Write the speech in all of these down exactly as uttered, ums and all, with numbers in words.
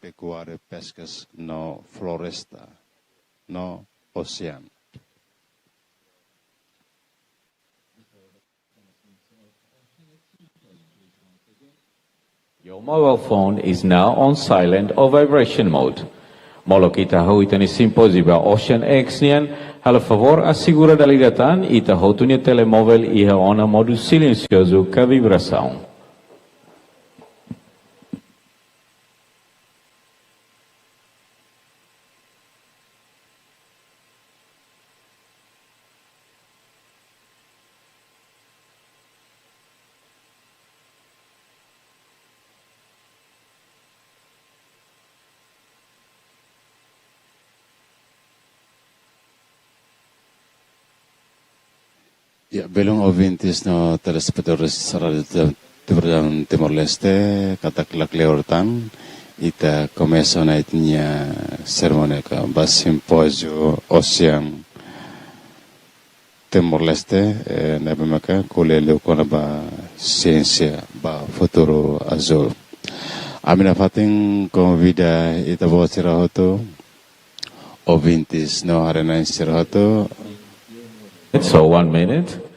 pekuária, peskas no floresta no oseanu. Your mobile phone is now on silent or vibration mode. Molok ita hahú ita-nia simpóziu ba Ocean X nian, halo favór asegura dala ida tan ita hotu nia telemóvel iha ona modu silensiozu ka vibrasaun. Ya, belun ouvintes no telespetadores Rádiu Te-, Televizaun Timor-Leste, katak lakleur tan, ita komesa ona ita-nia serimónia ka ba simpóziu Ocean Timor-Leste, eh, ne'ebé maka ko'alia liu kona-ba siénsia ba futuru azúl. Ami nafatin konvida ita-boot sira hotu, ouvintes no haree-na'in sira hotu. So one minute.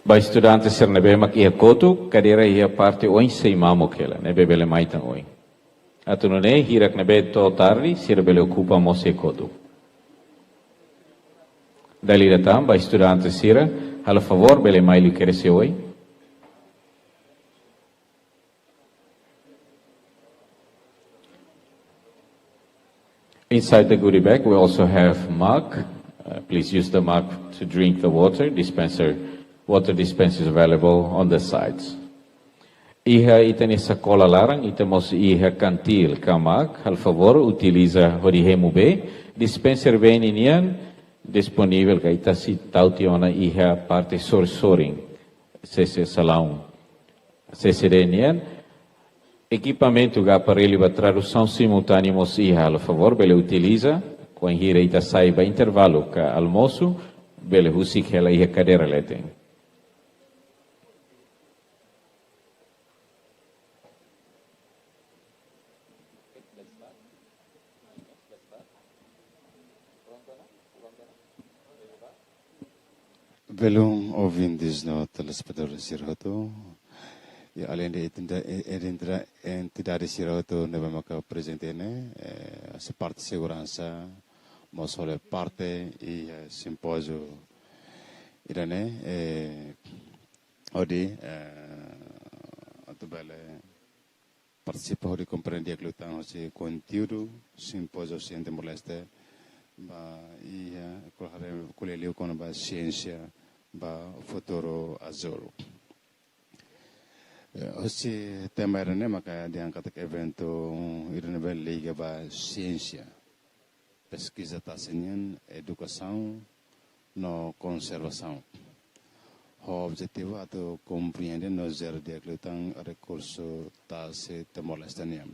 Ba estudante sira ne'ebé mak iha kotuk, kadeira iha parte oin sei mamuk hela, ne'ebé bele mai tan oin. Atu nune'e hirak ne'ebé to'o tarde, sira bele okupa mós iha kotuk. Dala ida tan ba estudante sira, halo favór bele mai liu kedas iha oin. Inside the goodie bag, we also have mug. Uh, please use the mug to drink the water. Dispenser, water dispenser is available on the sides. Iha ita-nia sakola laran, ita mós iha kantil ka mug, halo favór utiliza hodi hemu bee. Dispenser bee ninian disponivel ka ita sei tau tiha ona iha parte sorin-sorin, sese salaun, sese de nian. Ekipamentu ka aparellu ba tradusaun simultánea mós iha, halo favór bele utiliza, kuandu ita sai ba intervalu ka almosu, bele husik hela iha kadeira leten. Belun ouvintes no telespetadores sira hotu, i aleinde entida-, entida-, entidade sira hotu ne'ebé maka prezente ne'e, eh, sei parte seguransa, mós hola parte iha, eh, simpóziu ida-ne'e, eh, hodi, eh, atu bele partisipa hodi komprende di'ak liután hosi konteúdu simpóziu Ocean Timor-Leste ba iha, eh, ko'alia liu kona-ba siénsia ba futuru azúl. Eh, hosi tema ida-ne'e maka dehan katak eventu ida-ne'ebé liga ba siénsia, peskiza tasi nian, edukasaun no konservasaun. Ho objetivu atu komprende no jere di'ak liután rekursu tasi Timor-Leste nian.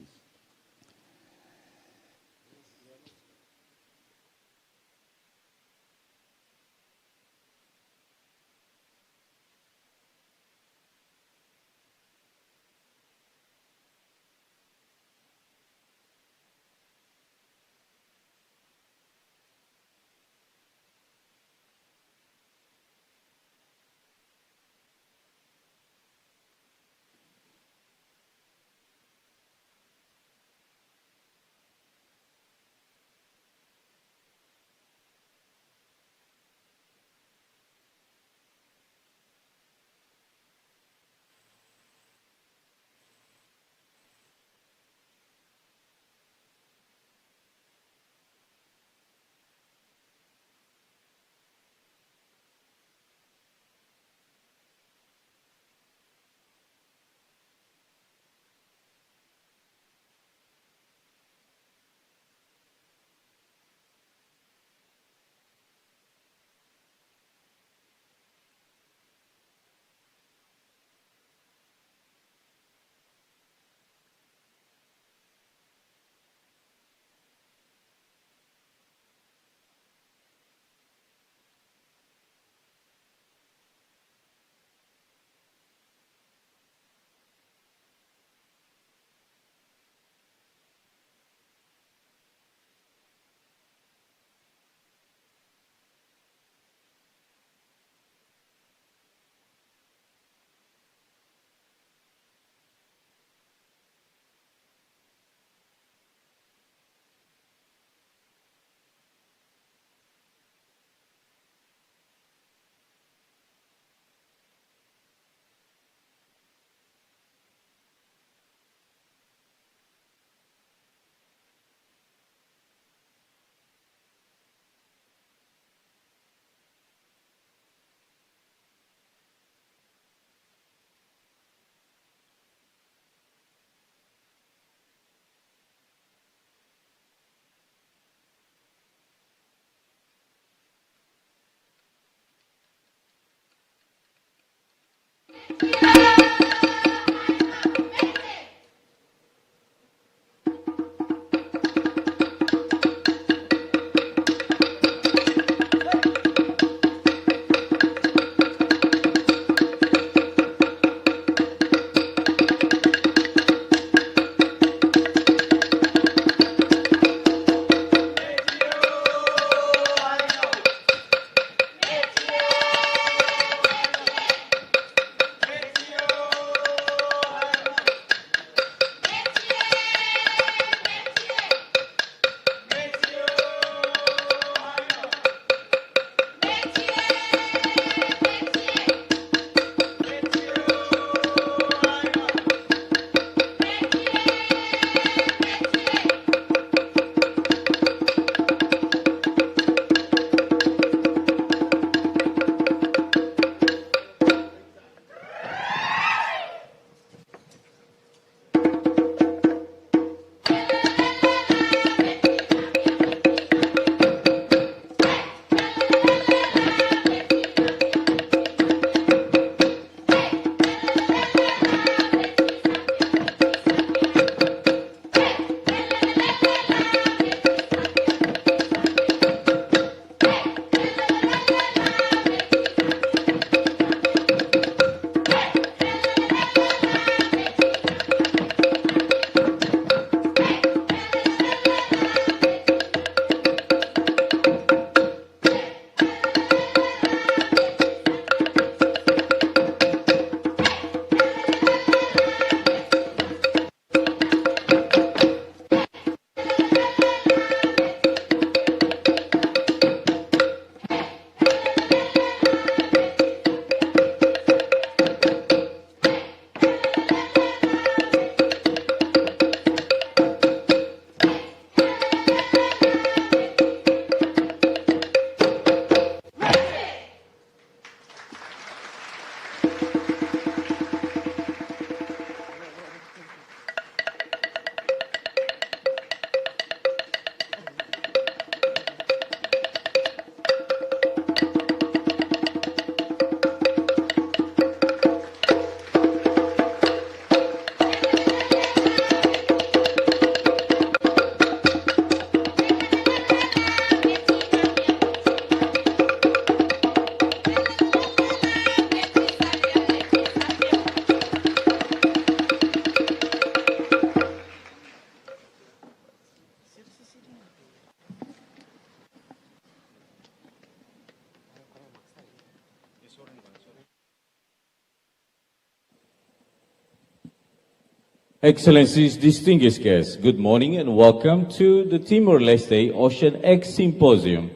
Excellencies, distinguished guests, good morning and welcome to the Timor-Leste Ocean X Symposium,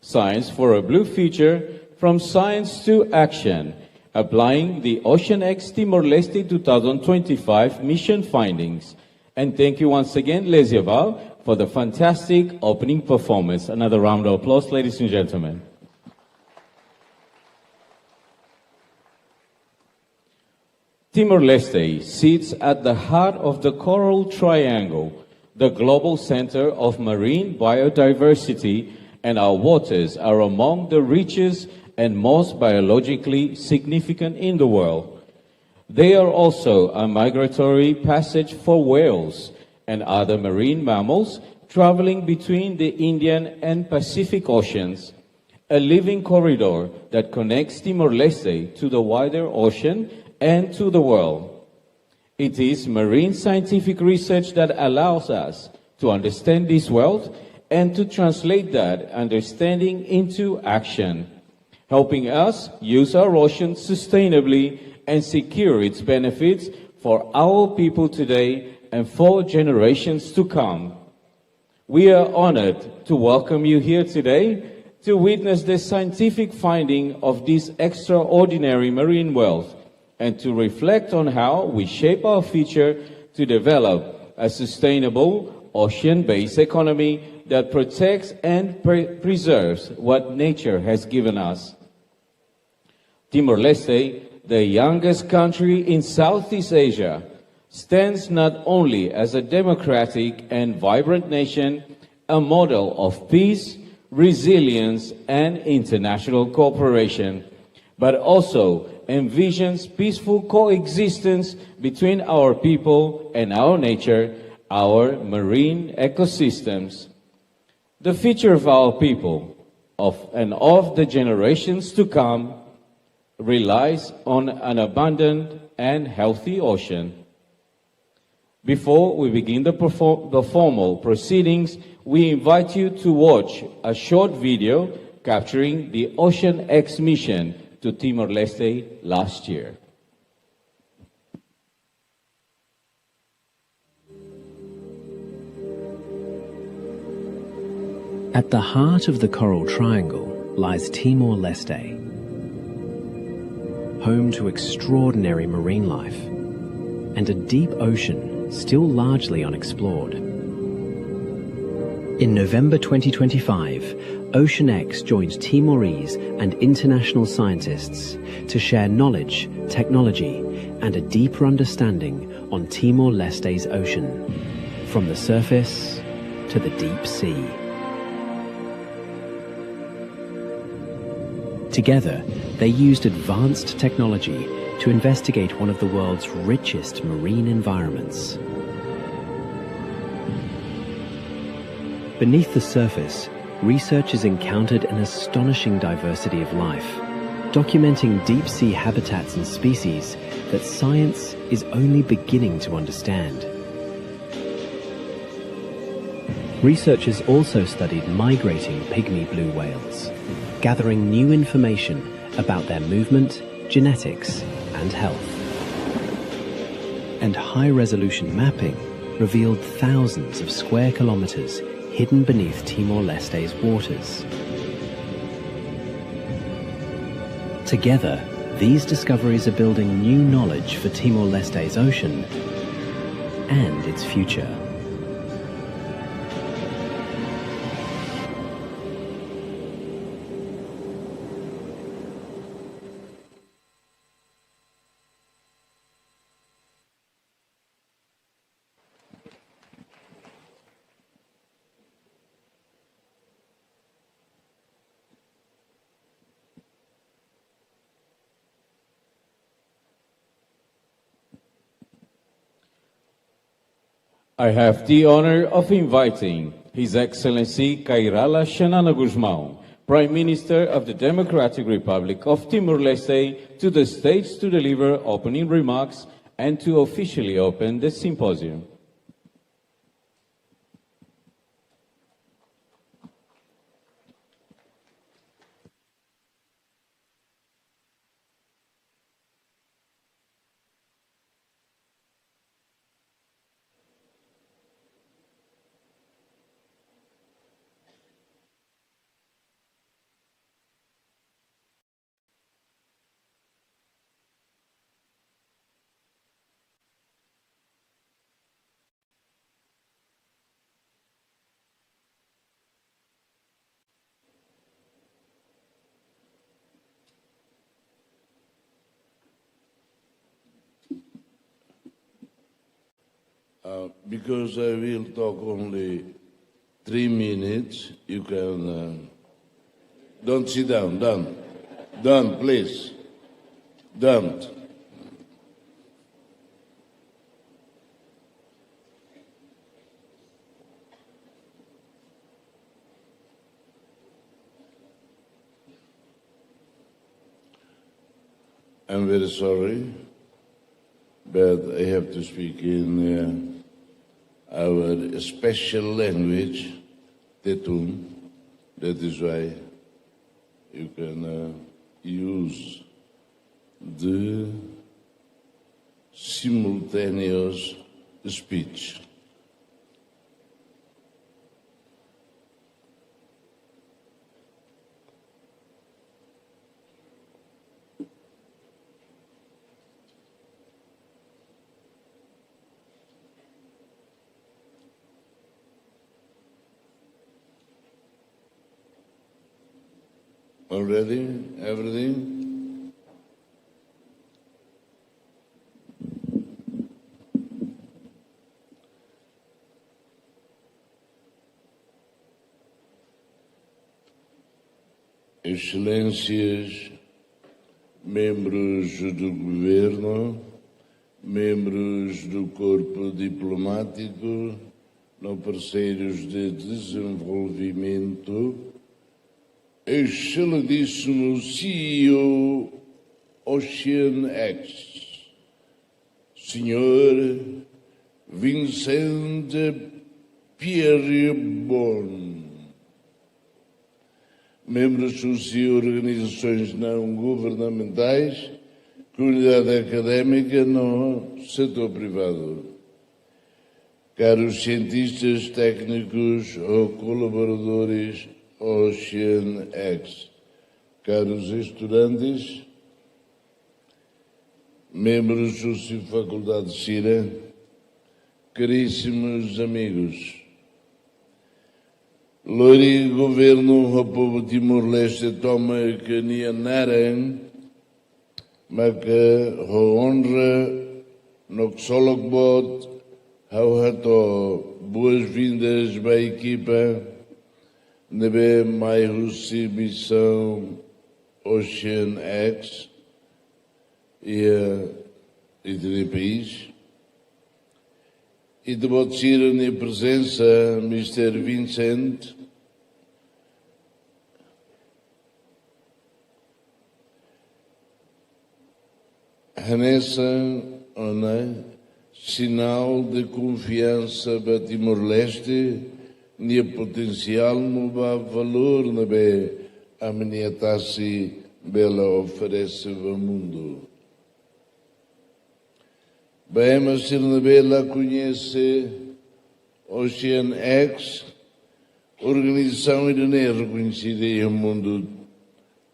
Science for a Blue Future, From Science to Action, applying the Ocean X Timor-Leste two thousand twenty-five mission findings. And thank you once again, Leziaval, for the fantastic opening performance. Another round of applause, ladies and gentlemen. Timor-Leste sits at the heart of the Coral Triangle, the global center of marine biodiversity, and our waters are among the richest and most biologically significant in the world. They are also a migratory passage for whales and other marine mammals traveling between the Indian and Pacific Oceans, a living corridor that connects Timor-Leste to the wider ocean and to the world. It is marine scientific research that allows us to understand this wealth and to translate that understanding into action, helping us use our ocean sustainably and secure its benefits for our people today and for generations to come. We are honored to welcome you here today to witness the scientific finding of this extraordinary marine wealth and to reflect on how we shape our future to develop a sustainable ocean-based economy that protects and pre-, preserves what nature has given us. Timor-Leste, the youngest country in Southeast Asia, stands not only as a democratic and vibrant nation, a model of peace, resilience, and international cooperation, but also envisions peaceful coexistence between our people and our nature, our marine ecosystems. The future of our people, of, and of the generations to come, relies on an abundant and healthy ocean. Before we begin the, perfor-, the formal proceedings, we invite you to watch a short video capturing the Ocean X mission to Timor-Leste last year. At the heart of the Coral Triangle lies Timor-Leste, home to extraordinary marine life and a deep ocean still largely unexplored. In November twenty twenty-five, Ocean X joined Timorese and international scientists to share knowledge, technology, and a deeper understanding on Timor-Leste's ocean, from the surface to the deep sea. Together, they used advanced technology to investigate one of the world's richest marine environments. Beneath the surface, researchers encountered an astonishing diversity of life, documenting deep-sea habitats and species that science is only beginning to understand. Researchers also studied migrating pygmy blue whales, gathering new information about their movement, genetics, and health. And high-resolution mapping revealed thousands of square kilometers hidden beneath Timor-Leste's waters. Together, these discoveries are building new knowledge for Timor-Leste's ocean and its future. I have the honor of inviting His Excellency Kay Rala Xanana Gusmão, Prime Minister of the Democratic Republic of Timor-Leste, to the stage to deliver opening remarks and to officially open the symposium. Uh, because I will talk only three minutes, you can, uh, don't sit down, don't. Don't, please. Don't. I'm very sorry, but I have to speak in, uh, our special language, Tetun. That is why you can, uh, use the simultaneous speech. Already, everything? Excelências, membros do governo, membros do corpo diplomático, no parceiros de desenvolvimento, Excelentíssimo C E O Ocean X, senhor Vincent Pierribon, membros sociais, organizações não governamentais, comunidade académica no setor privado. Caros cientistas, técnicos ou colaboradores Ocean X, caros estudantes, membros da faculdade sira, caríssimos amigos. Lori governu ho povu Timor-Leste tomak nia naran, maka ho onra no ksolok boot ha'u hato'o boas-vindas ba ekipa ne'ebé mai husi misaun Ocean X iha ita-nia país. Ita-boot sira-nia prezensa, Mister Vincent, hanesan ona sinál de konfiansa ba Timor-Leste nia potensiál no ba valór ne'ebé ami-nia tasi bele oferese ba mundu. Ba ema sira ne'ebé la koñese Ocean X, organizasaun ida-ne'e rekoñesida iha mundu,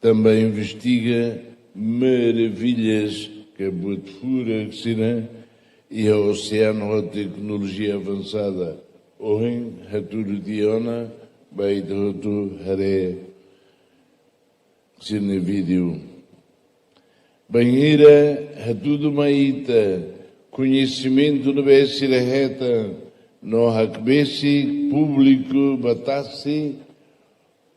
tanba investiga maravillas ka buat furak sira iha oseanu ho teknolojia avansada. Ohin hatudu tiha ona ba ita hotu haree sira-nia vídeo. Bainhira hatudu mai ita koñesimentu ne'ebé sira hetan no hakbesik públiku ba tasi,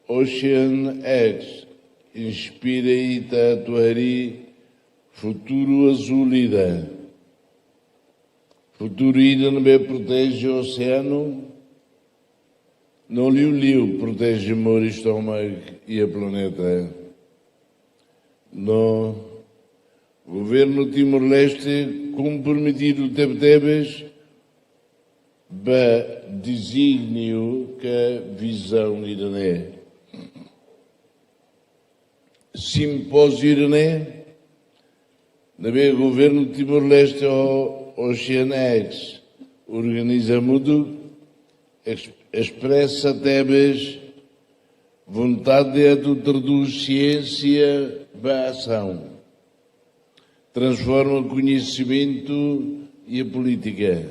Ocean X inspira ita atu harii futuru azúl ida. Futuru ida ne'ebé proteje oseanu, no liuliu proteje moris tomak iha planeta. No governu Timor-Leste komprometidu tebetebes ba dizígniu ka vizaun ida-ne'e. Simpóziu ida-ne'e, ne'ebé governu Timor-Leste ho Ocean X organiza hamutuk, es-, espresa tebes vontade atu tradús siénsia ba asaun, transforma koñesimentu iha polítika,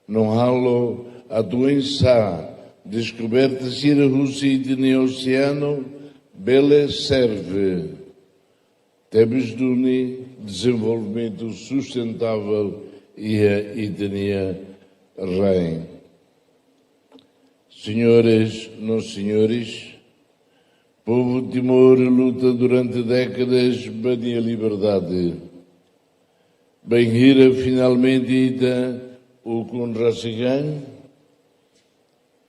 no halo atu oinsá deskoberta sira husi ita-nia oseanu bele serve tebes duni dezenvolvimentu sustentável iha ita-nia rain. Senhores, no senhores, povu Timor luta durante dékadas ba nia liberdade. Bainhira finalmente ita ukun rasik an,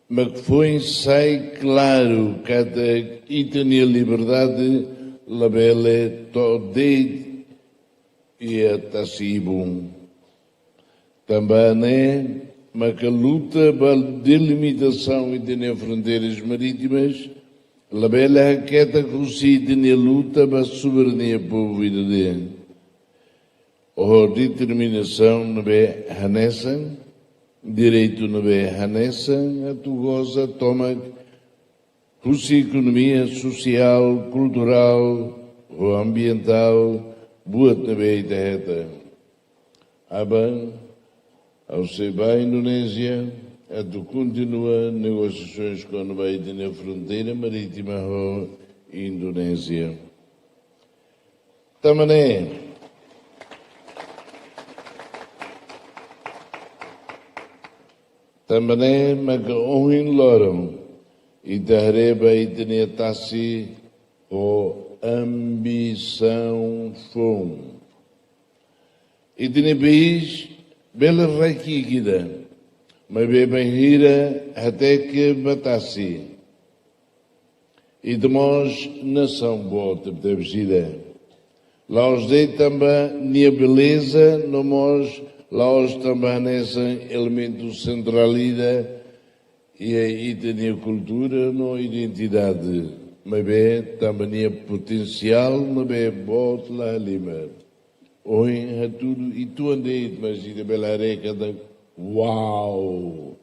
mak foin sai klaru katak ita-nia liberdade labele to'o de'it iha tasi-ibun. Tanba ne'e maka luta ba delimitasaun ita-nia fronteiras marítimas labele haketak husi ita-nia luta ba soberania povu ida-ne'e. Ho determinasaun ne'ebé hanesan, direitu ne'ebé hanesan atu goza tomak husi ekonomia, sosiál, kulturál, ho ambientál, buat ne'ebé ita hetan. Aban, ha'u sei ba Indonézia, atu kontinua negosiasoens kona-ba ita-nia fronteira marítima ho Indonézia. Tanba ne'e, tanba ne'e maka ohin loron ita haree ba ita-nia tasi ho ambisaun foun. Ita-nia país bele rai ki'ik ida, maibé bainhira hateke ba tasi, ita mós nasaun boot tebetebes ida. La'ós de'it tanba nia beleza, no mós la'ós tanba hanesan elementu sentrál ida iha ita-nia kultura no identidade, maibé tanba nia potensiál ne'ebé boot la halimar. Ohin hatudu uitoan de'it, mas ita bele haree katak, uau!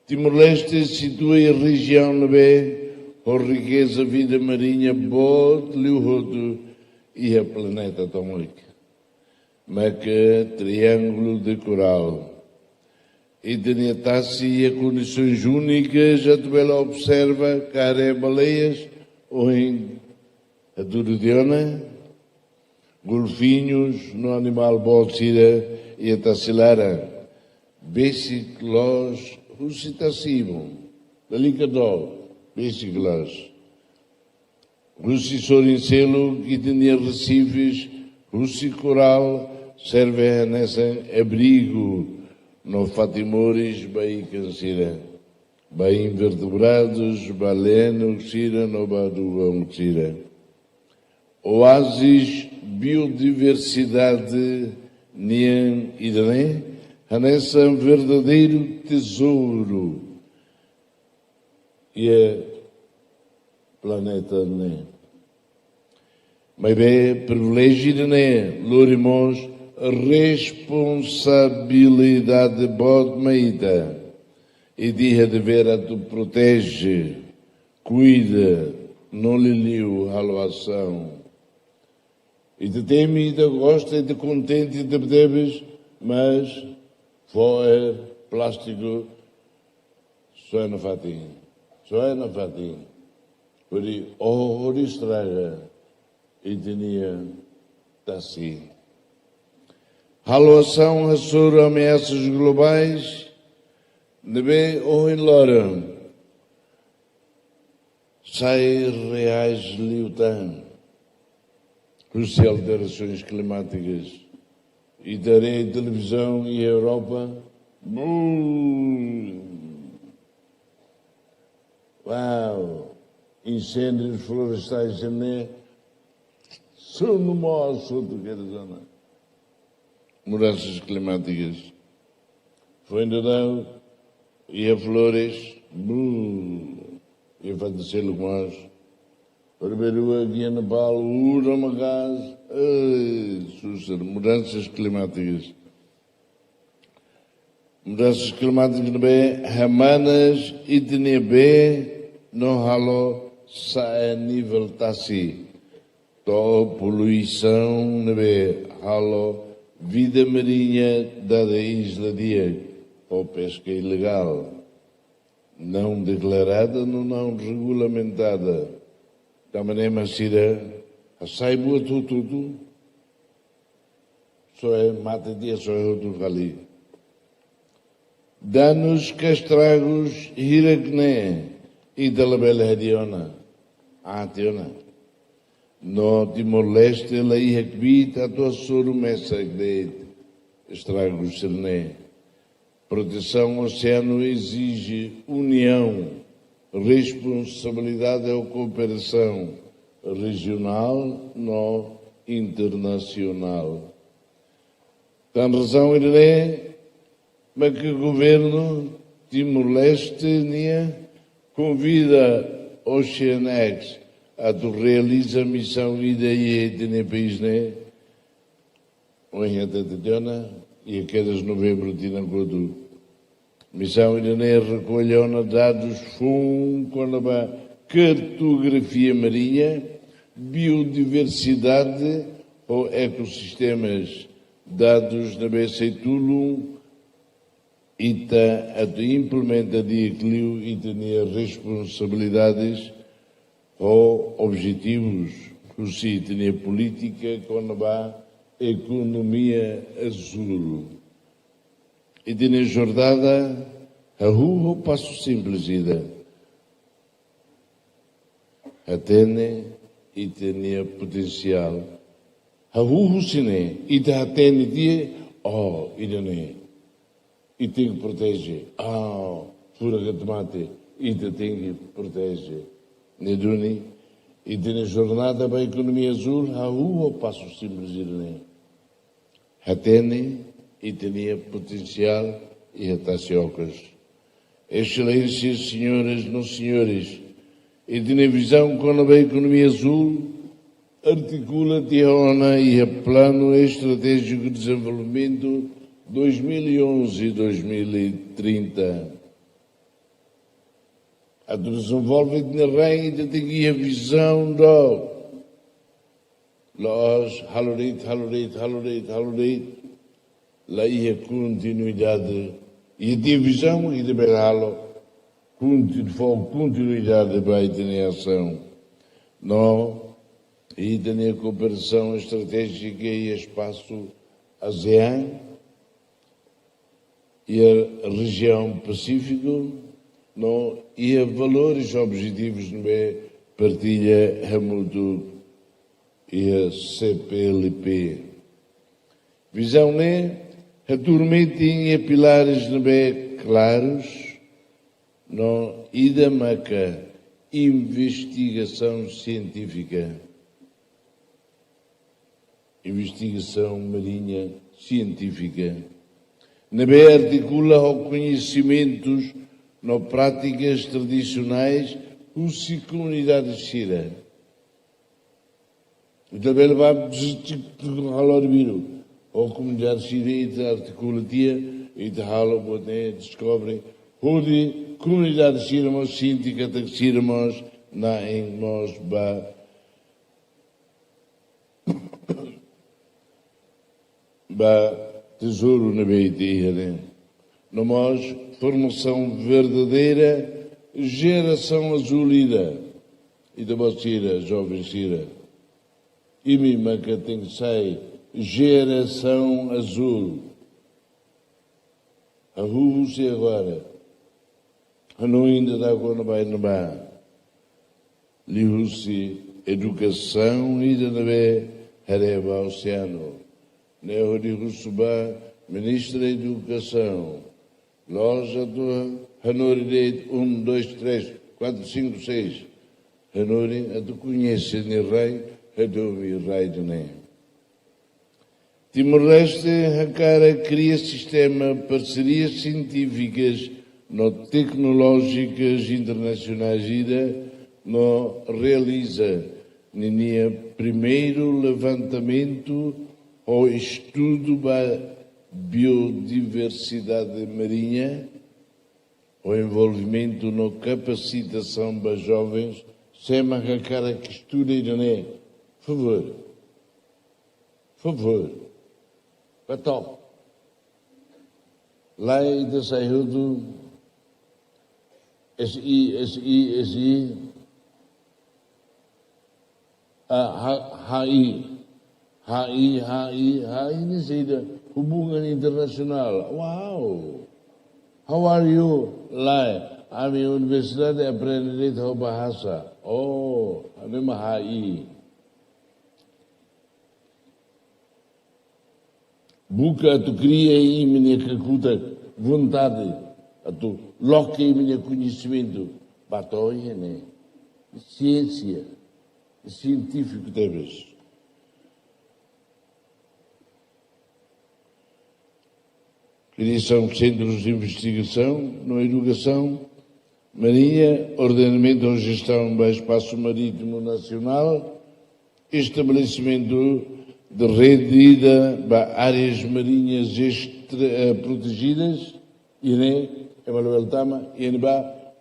Timor-Leste situa iha rejiaun ne'ebé ho rikeza vida mariña boot liu hotu iha planeta tomak, mak Triângulo de Coral. Ita-nia tasi iha kondisoens únikas, atu bele observa, haree baleias, ohin hatudu tiha ona, golfiñus no animál boot sira iha tasi laran. Besik loos husi tasi ibun. Lalika dook, besik loos. Husi sorin seluk, ita-nia resifes husi korál serve hanesan abrigu no fatin moris ba ikan sira, ba invertebradus, balenuk sira no ba dugon sira. Oázis biodiversidade nian ida-ne'e hanesan verdadeiru tezouru iha planeta ne'e. Maibé priviléjiu ida-ne'e lori mós responsabilidade boot mai ita. Ita iha devér atu proteje, kuida, no liuliu halo asaun. Ita temi, ita gosta, ita kontente, ita tebes, mas fo'er, plástiku, soe nafatin, soe nafatin. Hodi, oh, hodi estraga ita-nia tasi. Halo asaun hasoru ameasas globais ne'ebé ohin loron sai reais liután husi alterasoens klimátikas. Ita haree televizaun iha Europa, buu, uau, inséndius florestais ne'e, sunu mós hotu iha zona. Mudansas klimátikas. Foin daudaun iha Flores, buu, iha fatin seluk mós. Horibainrua iha Nepal, udan maka'as, eh, susar, mudansas klimátikas. Mudansas klimátikas ne'ebé hamanas ita-nia bee no halo sa'e nivel tasi. To'o poluisaun ne'ebé halo vida mariña dada isla di'ak ho peska ilegál, não declarada no não regulamentada. Tanba ne'e mak sira hasai buat hotu-hotu, soe mate tiha, soe hotu fali. Danus ka estragus hirak ne'e ita labele hadi'a ona, aat tiha ona. No Timor-Leste la iha kbiit atu hasoru mesak de'it estragus sira-ne'e. Protesaun oseanu ezije uniaun, responsabilidade ho kooperasaun rejionál no internasionál. Tan razaun ida-ne'e mak governu Timor-Leste nian konvida OceanX atu realiza misaun ida iha ita-nia país ne'e. Ohin hatete tiha ona, iha kedas Novembru tinan kotuk. Misaun ida-ne'e rekolla ona dadus foun kona-ba kartografia mariña, biodiversidade ho ekosistemas. Dadus ne'ebé sei tulun ita atu implementa di'ak liu ita-nia responsabilidades ho objetivus husi ita-nia polítika kona-ba ekonomia azúl. Ita-nia jornada hahú ho pasu simples ida. Hatene ita-nia potensiál. Hahú husi ne'e, ita hatene tiha, oh, ida-ne'e. Ita tenke proteje. Ah, furak atu mate, ita tenke proteje. Ne'e duni, ita-nia jornada ba ekonomia azúl, hahú ho pasu simples ida-ne'e. Hatene ita-nia potensiál i hatasi okos. Exelénsias, señoras no señores, ita-nia vizaun kona-ba ekonomia azúl artikula tiha ona iha Planu Estratéjiku Dezenvolvimentu dois mil e onze, dois mil e trinta. Atu dezenvolve ita-nia rain, ita tenke iha vizaun dook. La'ós halo de'it, halo de'it, halo de'it, halo de'it. La iha kontinuidade. Ita iha vizaun, ita bele halo. Kontin-, fó kontinuidade ba ita-nia asaun. No, ita-nia kooperasaun estratéjika iha espasu ASEAN, iha rejiaun Pasífiku, no iha valores objetivus ne'ebé partilla hamutuk iha C P L P. Vizaun ne'e hatuur metin iha pilares ne'ebé klarus, no ida maka investigasaun sientífika. Investigasaun mariña sientífika, ne'ebé artikula ho koñesimentus no prátikas tradisionais husi komunidade sira. Ita bele ba bzz, tik, tik, halo arbiru. Ho komunidade sira ita artikula tiha, ita halo buat ne'e, deskobre. Hodi komunidade sira mós sente katak sira mós na'in mós ba ba tezouru ne'ebé ita iha ne'e. No mós formasaun verdadeira, jerasaun azúl ida. Ita-boot sira, joven sira. Imi maka tenke sai jerasaun azúl. Hahú husi agora. Hanoin ida dadauk kona-ba ne'ebá. Liuhusi edukasaun ida ne'ebé haree ba oseanu. Ne'e hodi husu ba Ministra Edukasaun. La'ós atu hanorin de'it um, dois, três, quatro, cinco, seis. Hanorin atu koñese nia rai, hadomi rai ida-ne'e. Timor-Leste hakarak kria sistema parserias sientífikas no teknolójikas internasionais ida no realiza ninia primeiru levantamentu ho estudu ba biodiversidade mariña, ho envolvimentu no kapasitasaun ba jovens, sé mak hakarak estuda ida-ne'e, favór. Favór. Betok. Lae ita sai hotu, S I, S I, S I. Ah, H-, H I. H I, H I, H I ne'e saida? Hubungan internasionál. Wow. How are you? Lae, ami universidade aprende de'it ho bahasa. Oh, ami mak H I. Buka atu kria imi-nia kakutak, vontade, atu loke imi-nia koñesimentu, ba to'o iha ne'e. Siénsia, sientífiku tebes. Kriasaun sentrus de investigasaun no edukasaun mariña, ordenamentu no jestaun ba espasu marítimu nasionál, estabelesimentu de rede ida ba áreas mariñas estre-, eh, protejidas, i ne'e ema labele tama, i ne'ebá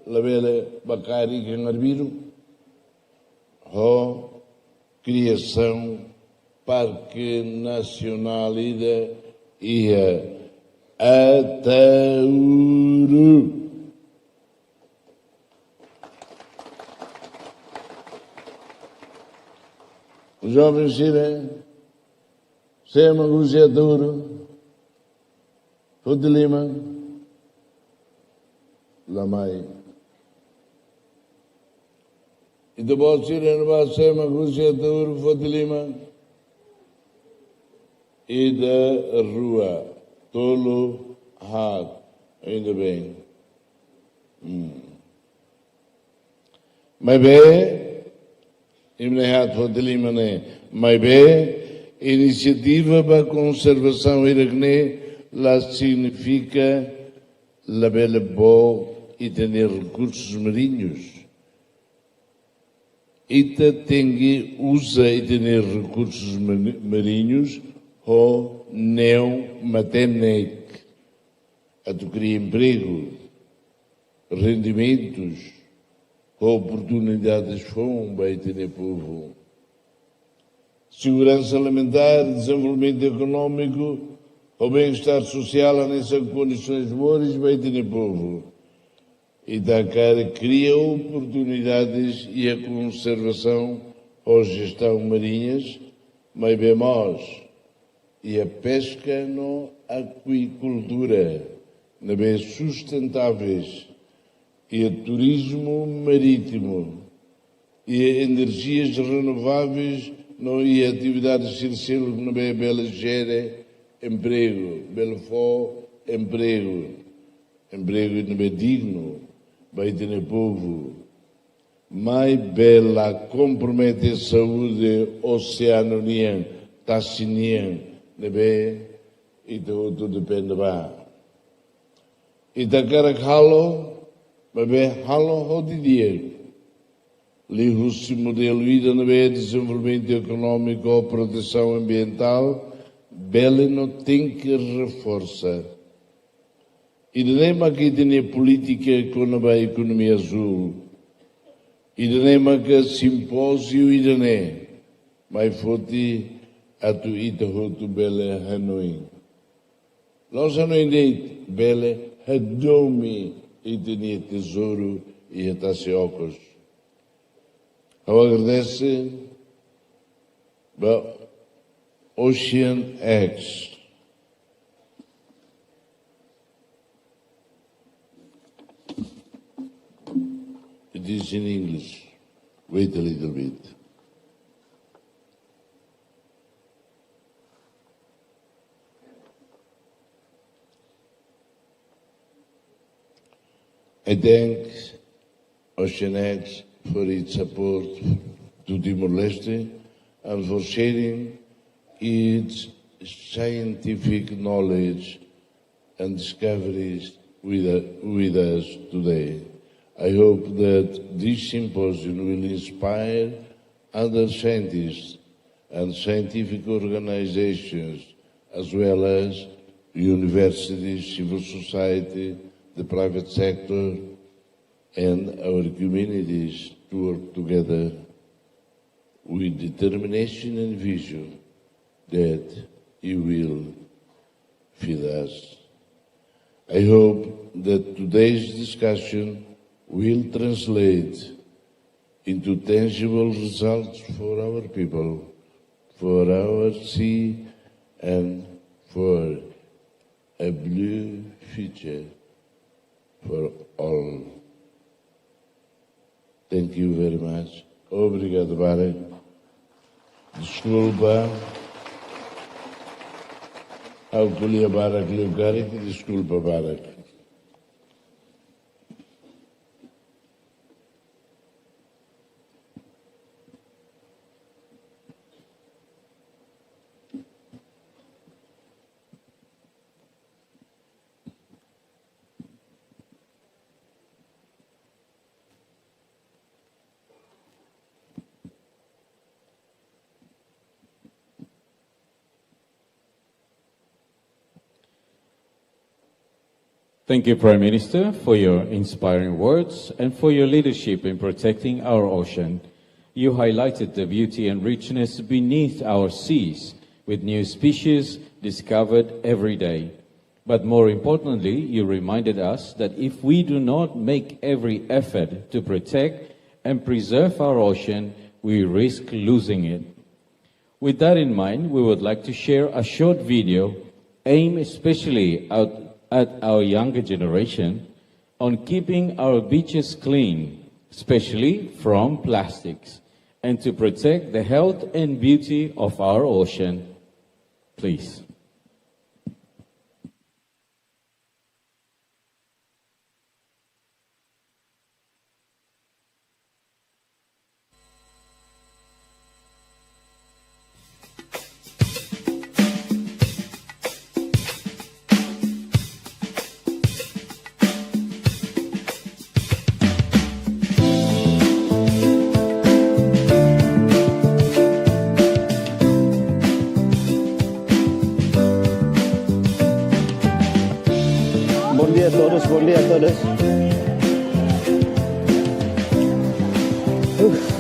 labele ba karik iha arbiru, ho kriasaun Parke Nasionál ida iha Ataúru. Joven sira, sé mak husi Ataúru, foti liman, la mai. Ita-boot sira ne'ebé mak husi Ataúro foti liman? Ida, rua, tolu, haat. Ainda bem. Hmm. Maibé, imi na'in-haat foti liman ne'e. Maibé, inisiativa ba konservasaun hirak-ne'e la signifika labele book ita-nia rekursus mariñus. Ita tenke uza ita-nia rekursus mari-, mariñus ho neon matenek atu kria empregu, rendimentus, ho oportunidades foun ba ita-nia povu. Seguransa alimentár, dezenvolvimentu ekonómiku, ho bem-estar sosiál, hanesan kondisoens moris ba ita-nia povu. Ita hakarak kria oportunidades iha konservasaun ho jestaun mariñas, maibé mós iha peska no akuikultura ne'ebé sustentáveis, iha turizmu marítimu, iha energias renováveis no iha atividades sira seluk ne'ebé bele jere empregu, bele fó empregu, empregu ne'ebé dignu ba ita-nia povu. Maibé la kompromete saúde oseanu nian, tasi nian, ne'ebé ita hotu depende ba. Ita hakarak halo, maibé halo ho didi'ak. Liuhusi modelu ida ne'ebé dezenvolvimentu ekonómiku, protesaun ambientál, bele no tenke reforsa. Ida-ne'e maka ita-nia polítika kona-ba ekonomia azúl. Ida-ne'e maka simpóziu ida-ne'e mai foti atu ita hotu bele hanoin. La'ós hanoin de'it, bele hadomi ita-nia tezouru iha tasi okos. Ha'u agradese ba Ocean X. It is in English. Wait a little bit. I thank Ocean X for its support to Timor-Leste and for sharing its scientific knowledge and discoveries with, with us today. I hope that this symposium will inspire other scientists and scientific organizations, as well as universities, civil society, the private sector, and our communities to work together with determination and vision that you will feed us. I hope that today's discussion will translate into tangible results for our people, for our sea, and for a blue future for all. Thank you very much. Obrigadu barak. Deskulpa. Ha'u ko'alia barak liu karik, deskulpa barak. Thank you, Prime Minister, for your inspiring words and for your leadership in protecting our ocean. You highlighted the beauty and richness beneath our seas, with new species discovered every day. But more importantly, you reminded us that if we do not make every effort to protect and preserve our ocean, we risk losing it. With that in mind, we would like to share a short video aimed especially out at our younger generation on keeping our beaches clean especially from plastics, and to protect the health and beauty of our ocean. Please. Bom dia a todos, bom dia a todos. Uf.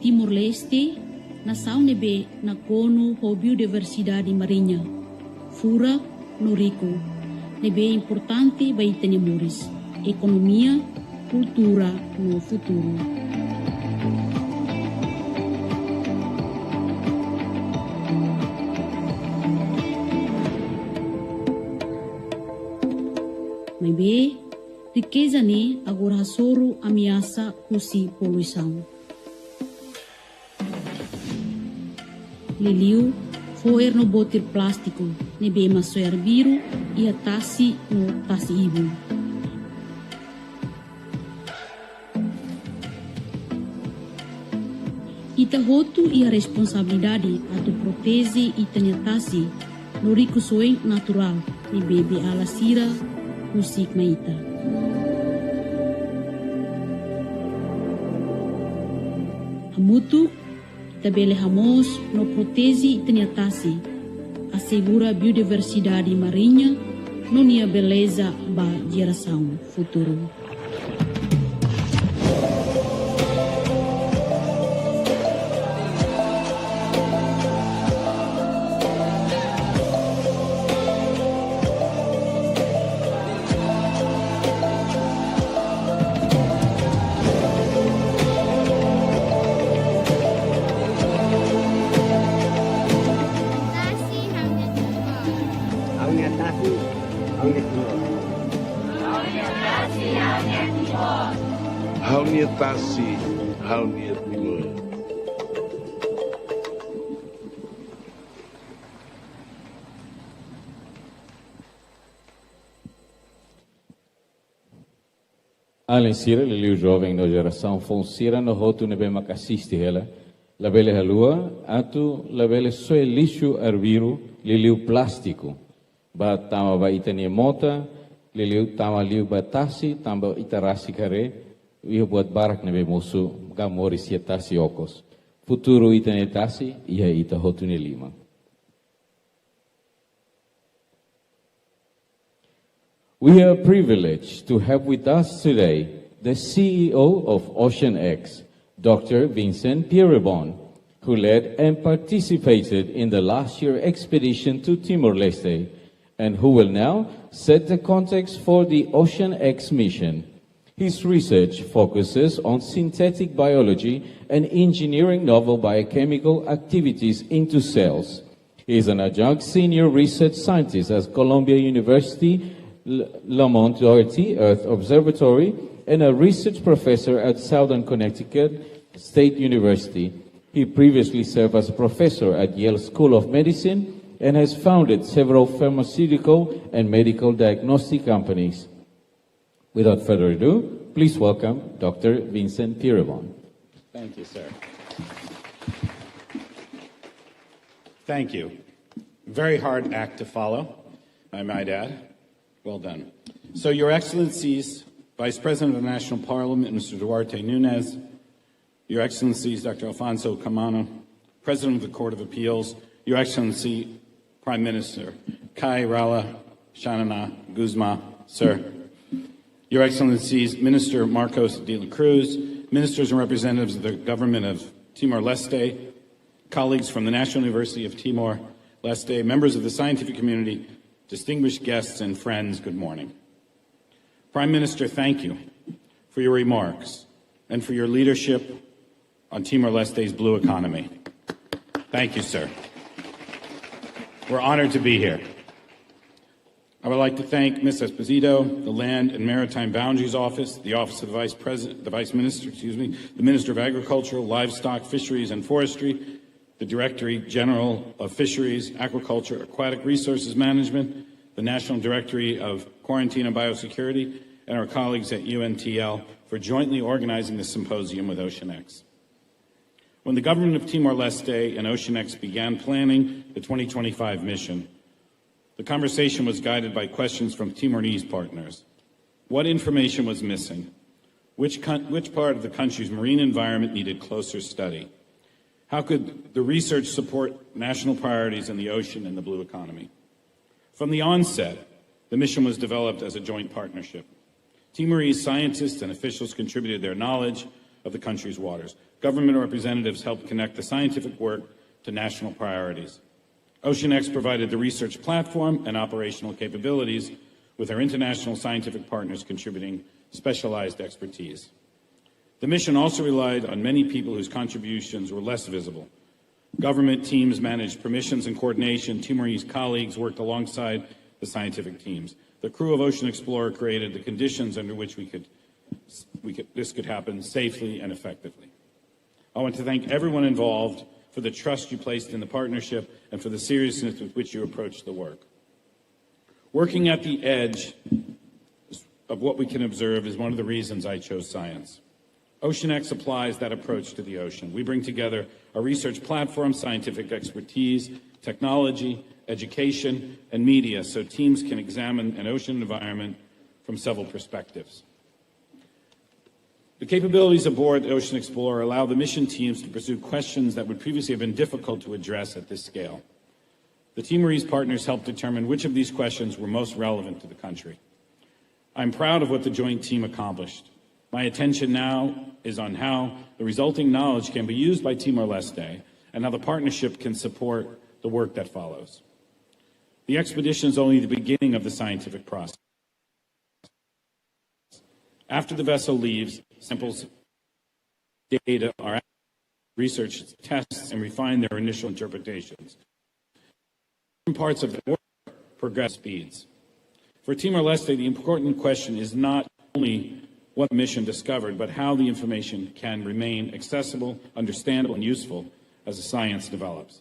Timor-Leste, nasaun ne'ebé nakonu ho biodiversidade mariña furak no riku, ne'ebé importante ba ita-nia moris, ekonomia, kultura no futuru. Maibé, rikeza ne'e agora hasoru ameasa husi poluisaun. Liuliu, fo'er no botir plástiku ne'ebé ema soe arbiru iha tasi no tasi-ibun. Ita hotu iha responsabilidade atu proteje ita-nia tasi no rikusoin naturál ne'ebé beiala sira husik mai ita. Hamutuk, ita bele hamoos no proteje ita-nia tasi, asegura biodiversidade mariña no nia beleza ba jerasaun futuru. Tasi ha'u-nia Timor. Ha'u-nia tasi ha'u-nia Timor. Ha'u-nia tasi ha'u-nia Timor. Alin sira, liuliu joven no jerasaun foun sira no hotu ne'ebé mak asiste hela, labele haluha atu labele soe lixu arbiru, liuliu plástiku, ba tama ba ita-nia mota, liuliu tama liu ba tasi, tanba ita rasik haree iha buat barak ne'ebé mosu ka moris iha tasi okos. Futuru ita-nia tasi iha ita hotu nia liman. We are privileged to have with us today the C E O of Ocean X, Doctor Vincent Pierreboon, who led and participated in the last year expedition to Timor-Leste, and who will now set the context for the Ocean X mission. His research focuses on synthetic biology and engineering novel biochemical activities into cells. He is an adjunct senior research scientist at Columbia University, L-, Lamont Doherty Earth Observatory, and a research professor at Southern Connecticut State University. He previously served as a professor at Yale School of Medicine and has founded several pharmaceutical and medical diagnostic companies. Without further ado, please welcome Doctor Vincent Pierreboon. Thank you, sir. Thank you. Very hard act to follow, I might add. Well done. So, Your Excellencies, Vice President of the National Parliament, Mister Duarte Nunes, Your Excellencies, Doctor Alfonso Cuamano, President of the Court of Appeals, Your Excellency, Prime Minister Kay Rala Xanana Gusmão, sir, Your Excellencies, Minister Marcos de la Cruz, Ministers and Representatives of the Government of Timor-Leste, colleagues from the National University of Timor-Leste, members of the scientific community, distinguished guests and friends, good morning. Prime Minister, thank you for your remarks and for your leadership on Timor-Leste's blue economy. Thank you, sir. We're honored to be here. I would like to thank Miz Esposito, the Land and Maritime Boundaries Office, the Office of the Vice President, the Vice Minister, excuse me, the Minister of Agriculture, Livestock, Fisheries, and Forestry, the Directorate General of Fisheries, Aquaculture, Aquatic Resources Management, the National Directorate of Quarantine and Biosecurity, and our colleagues at U N T L for jointly organizing this symposium with OceanX. When the government of Timor-Leste and OceanX began planning the twenty twenty-five mission, the conversation was guided by questions from Timorese partners. What information was missing? Which, coun- which part of the country's marine environment needed closer study? How could the research support national priorities in the ocean and the blue economy? From the onset, the mission was developed as a joint partnership. Timorese scientists and officials contributed their knowledge of the country's waters. Government representatives helped connect the scientific work to national priorities. OceanX provided the research platform and operational capabilities, with our international scientific partners contributing specialized expertise. The mission also relied on many people whose contributions were less visible. Government teams managed permissions and coordination. Timorese colleagues worked alongside the scientific teams. The crew of Ocean Explorer created the conditions under which we could, we could, this could happen safely and effectively. I want to thank everyone involved for the trust you placed in the partnership and for the seriousness with which you approached the work. Working at the edge of what we can observe is one of the reasons I chose science. OceanX applies that approach to the ocean. We bring together a research platform, scientific expertise, technology, education, and media so teams can examine an ocean environment from several perspectives. The capabilities aboard the Ocean Explorer allow the mission teams to pursue questions that would previously have been difficult to address at this scale. The Timorese partners helped determine which of these questions were most relevant to the country. I'm proud of what the joint team accomplished. My attention now is on how the resulting knowledge can be used by Timor-Leste and how the partnership can support the work that follows. The expedition is only the beginning of the scientific process. After the vessel leaves, samples, data are researched, tests, and refine their initial interpretations. Different parts of the work progress speeds. For Timor-Leste, the important question is not only what the mission discovered, but how the information can remain accessible, understandable, and useful as the science develops.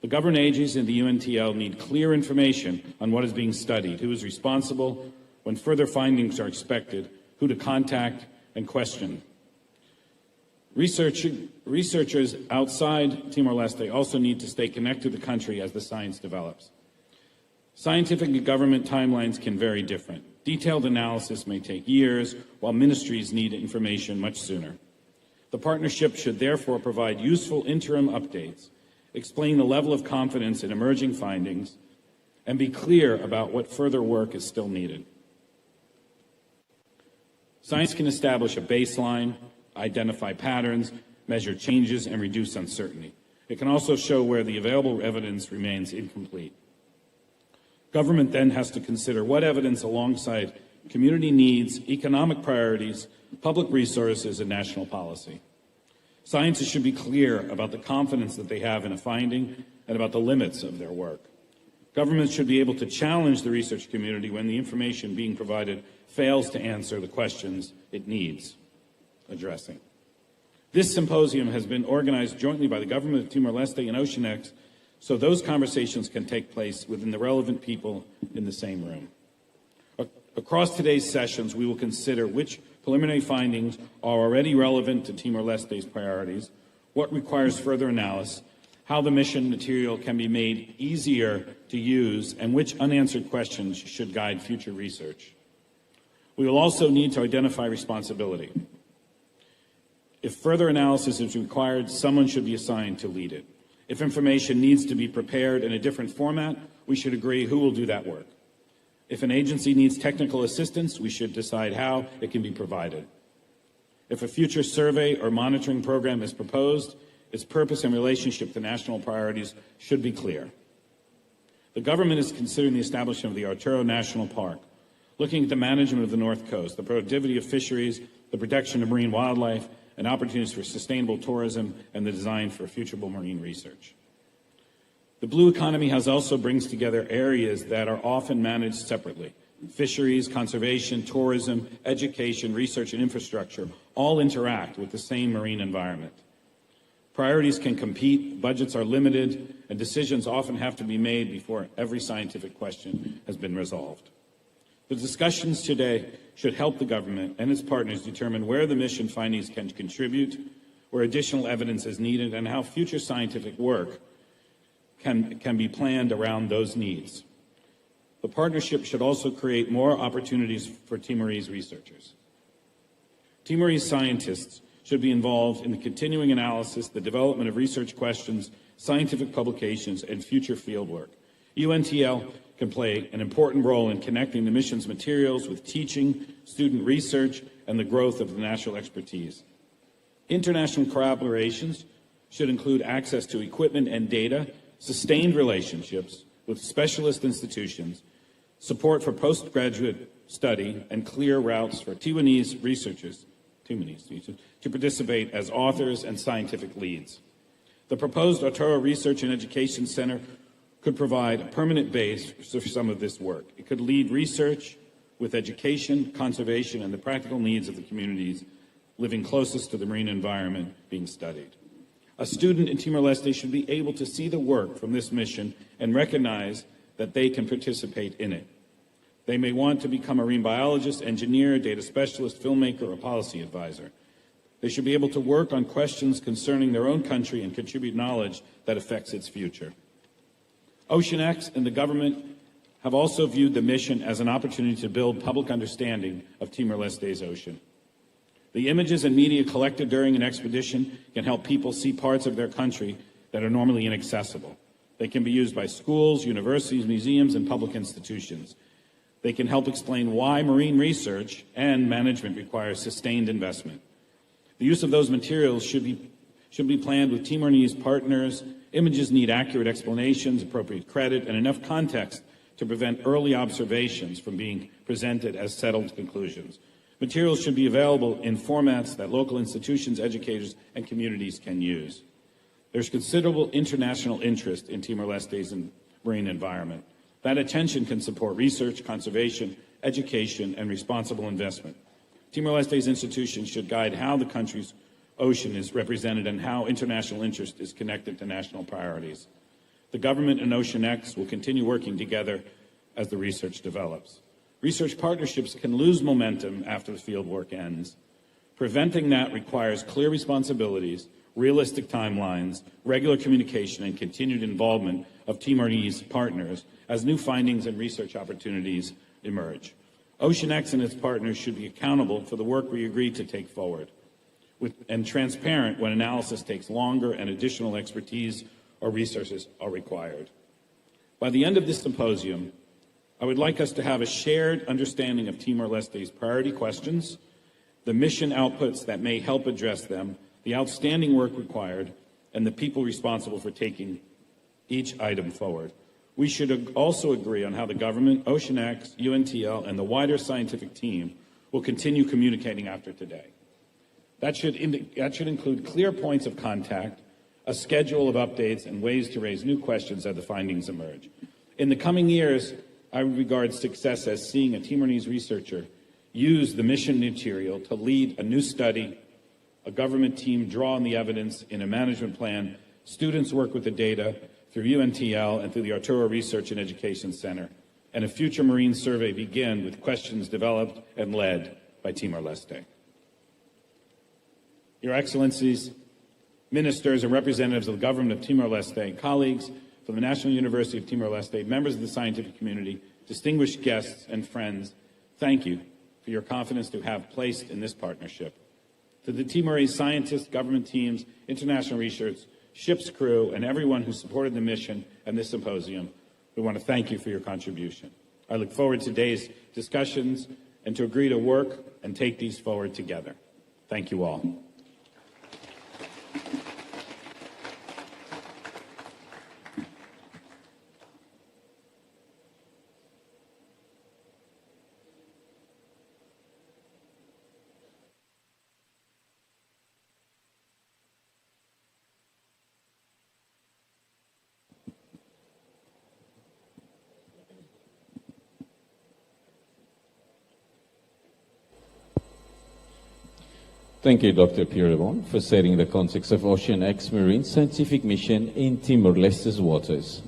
The government agencies and the U N T L need clear information on what is being studied, who is responsible, when further findings are expected, who to contact and question. Research, researchers outside Timor-Leste also need to stay connected to the country as the science develops. Scientific and government timelines can vary different. Detailed analysis may take years, while ministries need information much sooner. The partnership should therefore provide useful interim updates, explain the level of confidence in emerging findings, and be clear about what further work is still needed. Science can establish a baseline, identify patterns, measure changes, and reduce uncertainty. It can also show where the available evidence remains incomplete. Government then has to consider what evidence alongside community needs, economic priorities, public resources, and national policy. Scientists should be clear about the confidence that they have in a finding and about the limits of their work. Governments should be able to challenge the research community when the information being provided fails to answer the questions it needs addressing. This symposium has been organized jointly by the government of Timor-Leste and OceanX, so those conversations can take place within the relevant people in the same room. Ac-, across today's sessions, we will consider which preliminary findings are already relevant to Timor-Leste's priorities, what requires further analysis, how the mission material can be made easier to use, and which unanswered questions should guide future research. We will also need to identify responsibility. If further analysis is required, someone should be assigned to lead it. If information needs to be prepared in a different format, we should agree who will do that work. If an agency needs technical assistance, we should decide how it can be provided. If a future survey or monitoring program is proposed, Its purpose and relationship to national priorities should be clear. The government is considering the establishment of the Arturo National Park, looking at the management of the North Coast, the productivity of fisheries, the protection of marine wildlife, and opportunities for sustainable tourism and the design for futurable marine research. The blue economy has also brings together areas that are often managed separately. Fisheries, conservation, tourism, education, research, and infrastructure all interact with the same marine environment. Priorities can compete, budgets are limited, and decisions often have to be made before every scientific question has been resolved. The discussions today should help the government and its partners determine where the mission findings can contribute, where additional evidence is needed, and how future scientific work can, can be planned around those needs. The partnership should also create more opportunities for Timorese researchers. Timorese scientists should be involved in the continuing analysis, the development of research questions, scientific publications, and future fieldwork. U N T L can play an important role in connecting the mission's materials with teaching, student research, and the growth of the national expertise. International collaborations should include access to equipment and data, sustained relationships with specialist institutions, support for postgraduate study, and clear routes for Taiwanese researchers, Taiwanese researchers, to participate as authors and scientific leads. The proposed Arturo Research and Education Center could provide a permanent base for some of this work. It could lead research with education, conservation, and the practical needs of the communities living closest to the marine environment being studied. A student in Timor-Leste should be able to see the work from this mission and recognize that they can participate in it. They may want to become a marine biologist, engineer, data specialist, filmmaker, or policy advisor. They should be able to work on questions concerning their own country and contribute knowledge that affects its future. OceanX and the government have also viewed the mission as an opportunity to build public understanding of Timor-Leste's ocean. The images and media collected during an expedition can help people see parts of their country that are normally inaccessible. They can be used by schools, universities, museums, and public institutions. They can help explain why marine research and management requires sustained investment. The use of those materials should be, should be planned with Timorese partners. Images need accurate explanations, appropriate credit, and enough context to prevent early observations from being presented as settled conclusions. Materials should be available in formats that local institutions, educators, and communities can use. There's considerable international interest in Timor-Leste's en-, marine environment. That attention can support research, conservation, education, and responsible investment. Timor-Leste's institutions should guide how the country's ocean is represented and how international interest is connected to national priorities. The government and OceanX will continue working together as the research develops. Research partnerships can lose momentum after the field work ends. Preventing that requires clear responsibilities, realistic timelines, regular communication, and continued involvement of Timorese partners as new findings and research opportunities emerge. OceanX and its partners should be accountable for the work we agreed to take forward, with, and transparent when analysis takes longer and additional expertise or resources are required. By the end of this symposium, I would like us to have a shared understanding of Timor-Leste's priority questions, the mission outputs that may help address them, the outstanding work required, and the people responsible for taking each item forward. We should ag-, also agree on how the government, OceanX, U N T L, and the wider scientific team will continue communicating after today. That should indi-, that should include clear points of contact, a schedule of updates, and ways to raise new questions as the findings emerge. In the coming years, I would regard success as seeing a Timorese researcher use the mission material to lead a new study, a government team draw on the evidence in a management plan, students work with the data through U N T L and through the Arturo Research and Education Center, and a future marine survey begin with questions developed and led by Timor-Leste. Your Excellencies, ministers and representatives of the government of Timor-Leste, colleagues from the National University of Timor-Leste, members of the scientific community, distinguished guests and friends, thank you for your confidence to have placed in this partnership. To the Timorese scientists, government teams, international research, ship's crew, and everyone who supported the mission and this symposium, we want to thank you for your contribution. I look forward to today's discussions and to agree to work and take these forward together. Thank you all. Thank you, Doctor Pierrebon, for setting the context of Ocean X Marine Scientific Mission in Timor-Leste's waters.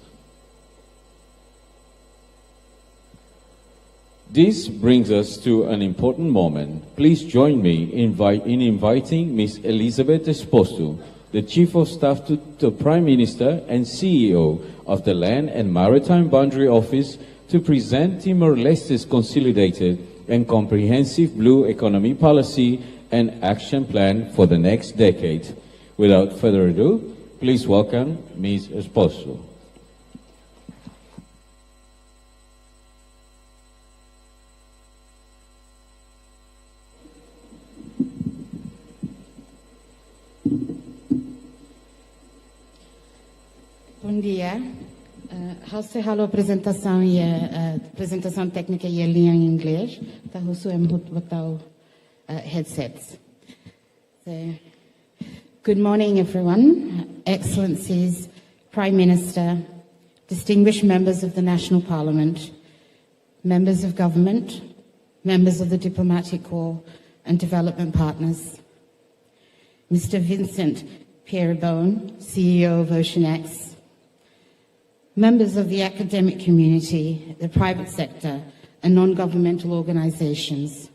This brings us to an important moment. Please join me in, in inviting Miss Elizabeth Esposo, the Chief of Staff to the Prime Minister and C E O of the Land and Maritime Boundary Office, to present Timor-Leste's consolidated and comprehensive blue economy policy and action plan for the next decade. Without further ado, please welcome Miss Esposo. Bom dia. Uh, ha'u sei halo aprezentasaun iha, uh, aprezentasaun téknika iha lian inglés. Entaun husu ema hotu bá tau, uh, headsets. So, good morning, everyone. Excellencies, Prime Minister, distinguished members of the National Parliament, members of government, members of the diplomatic corps, and development partners. Mister Vincent Pierrebon, C E O of OceanX, members of the academic community, the private sector, and non-governmental organizations.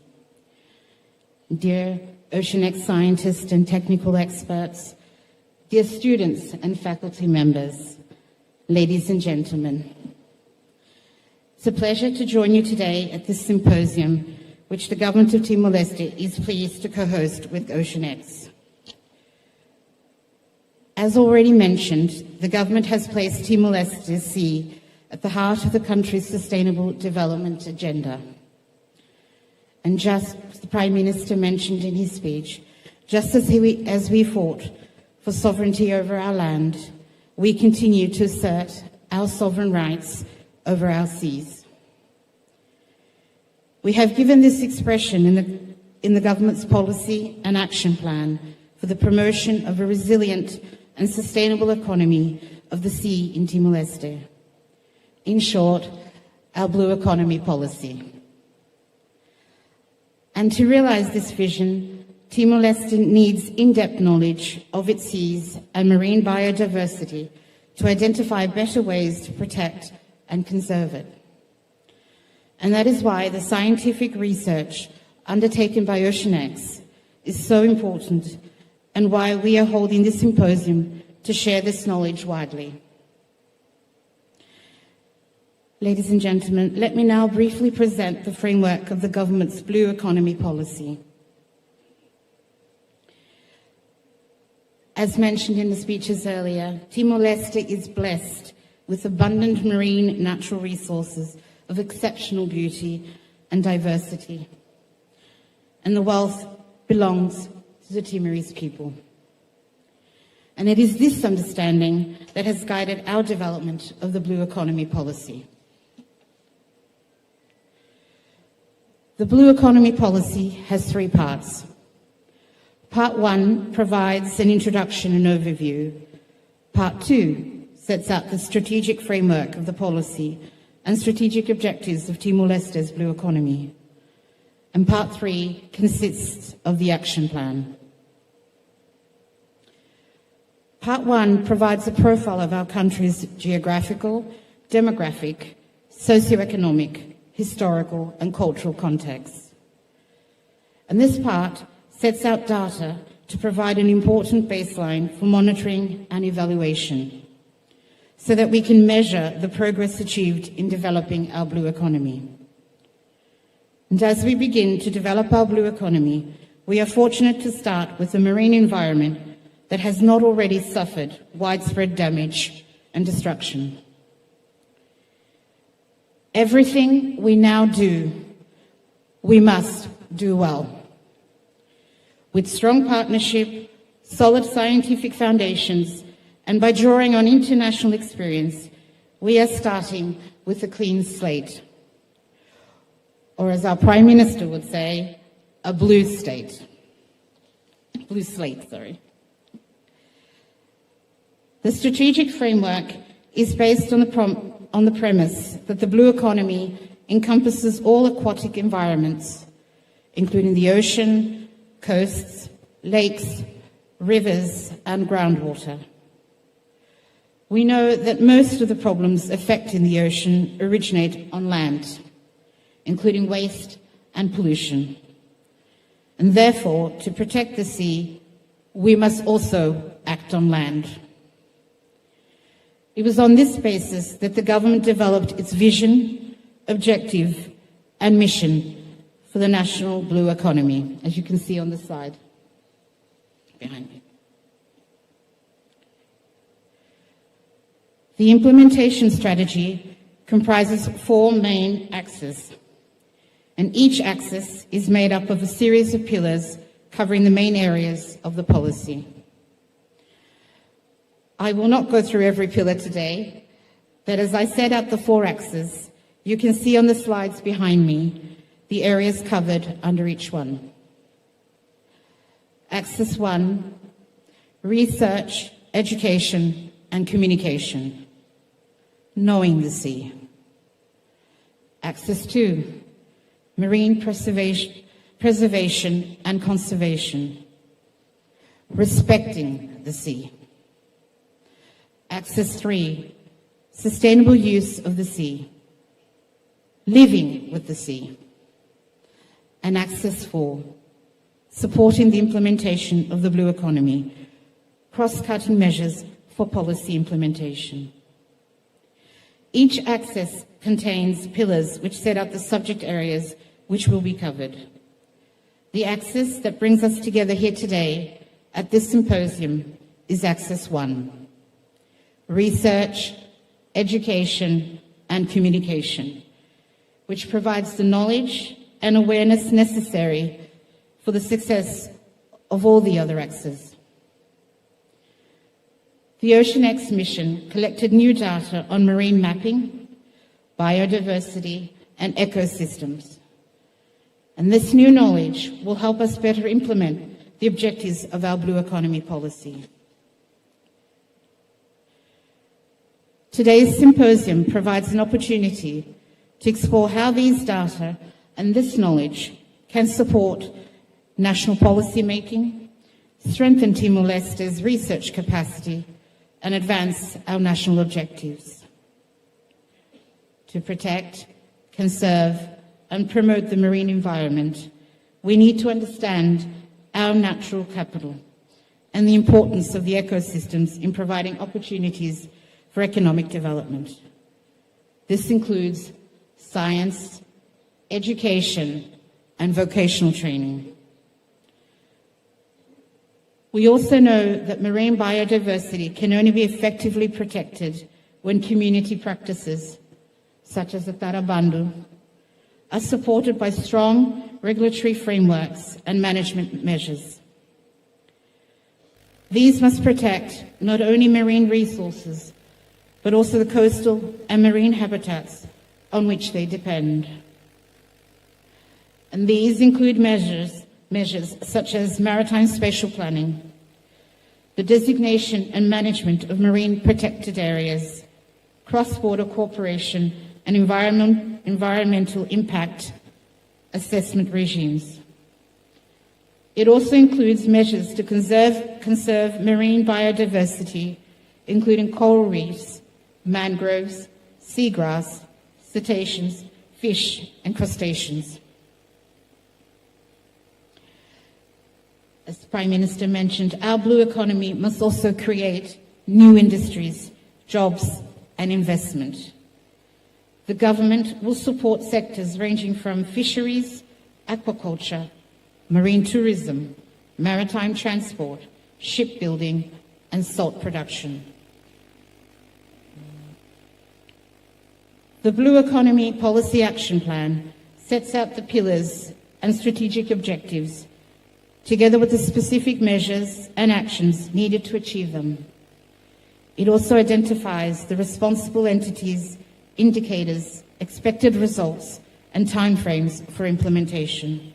Dear OceanX scientists and technical experts, dear students and faculty members, ladies and gentlemen. It's a pleasure to join you today at this symposium, which the Government of Timor-Leste is pleased to co-host with OceanX. As already mentioned, the government has placed Timor-Leste's sea at the heart of the country's sustainable development agenda. And just as the Prime Minister mentioned in his speech, just as, he, as we fought for sovereignty over our land, we continue to assert our sovereign rights over our seas. We have given this expression in the, in the government's policy and action plan for the promotion of a resilient and sustainable economy of the sea in Timor-Leste. In short, our blue economy policy. And to realize this vision, Timor-Leste needs in-depth knowledge of its seas and marine biodiversity to identify better ways to protect and conserve it. And that is why the scientific research undertaken by OceanX is so important and why we are holding this symposium to share this knowledge widely. Ladies and gentlemen, let me now briefly present the framework of the government's blue economy policy. As mentioned in the speeches earlier, Timor-Leste is blessed with abundant marine natural resources of exceptional beauty and diversity, and the wealth belongs to the Timorese people. And it is this understanding that has guided our development of the blue economy policy. The blue economy policy has three parts. Part one provides an introduction and overview. Part two sets out the strategic framework of the policy and strategic objectives of Timor-Leste's blue economy. And part three consists of the action plan. Part one provides a profile of our country's geographical, demographic, socioeconomic, historical, and cultural context. And this part sets out data to provide an important baseline for monitoring and evaluation, so that we can measure the progress achieved in developing our blue economy. And as we begin to develop our blue economy, we are fortunate to start with a marine environment that has not already suffered widespread damage and destruction. Everything we now do, we must do well. With strong partnership, solid scientific foundations, and by drawing on international experience, we are starting with a clean slate. Or as our Prime Minister would say, a blue state. Blue slate, sorry. The strategic framework is based on the, prom- on the premise that the blue economy encompasses all aquatic environments, including the ocean, coasts, lakes, rivers, and groundwater. We know that most of the problems affecting the ocean originate on land, including waste and pollution. And therefore, to protect the sea, we must also act on land. It was on this basis that the government developed its vision, objective, and mission for the national blue economy, as you can see on the slide behind me. The implementation strategy comprises four main axes, and each axis is made up of a series of pillars covering the main areas of the policy. I will not go through every pillar today, but as I set out the four axes, you can see on the slides behind me the areas covered under each one. Axis one, research, education, and communication. Knowing the sea. Axis two, marine preservation, preservation and conservation. Respecting the sea. Axis three, sustainable use of the sea. Living with the sea. And axis four, supporting the implementation of the blue economy, cross-cutting measures for policy implementation. Each axis contains pillars which set out the subject areas which will be covered. The axis that brings us together here today at this symposium is axis one, research, education, and communication, which provides the knowledge and awareness necessary for the success of all the other axes. The OceanX mission collected new data on marine mapping, biodiversity, and ecosystems. And this new knowledge will help us better implement the objectives of our blue economy policy. Today's symposium provides an opportunity to explore how these data and this knowledge can support national policy making, strengthen Timor-Leste's research capacity, and advance our national objectives. To protect, conserve, and promote the marine environment, we need to understand our natural capital and the importance of the ecosystems in providing opportunities for economic development. This includes science, education, and vocational training. We also know that marine biodiversity can only be effectively protected when community practices, such as the Tara Bandu, are supported by strong regulatory frameworks and management measures. These must protect not only marine resources, but also the coastal and marine habitats on which they depend. And these include measures, measures such as maritime spatial planning, the designation and management of marine protected areas, cross-border cooperation, and environment, environmental impact assessment regimes. It also includes measures to conserve, conserve marine biodiversity, including coral reefs, mangroves, seagrass, cetaceans, fish, and crustaceans. As the Prime Minister mentioned, our blue economy must also create new industries, jobs, and investment. The government will support sectors ranging from fisheries, aquaculture, marine tourism, maritime transport, shipbuilding, and salt production. The Blue Economy Policy Action Plan sets out the pillars and strategic objectives, together with the specific measures and actions needed to achieve them. It also identifies the responsible entities, indicators, expected results, and timeframes for implementation.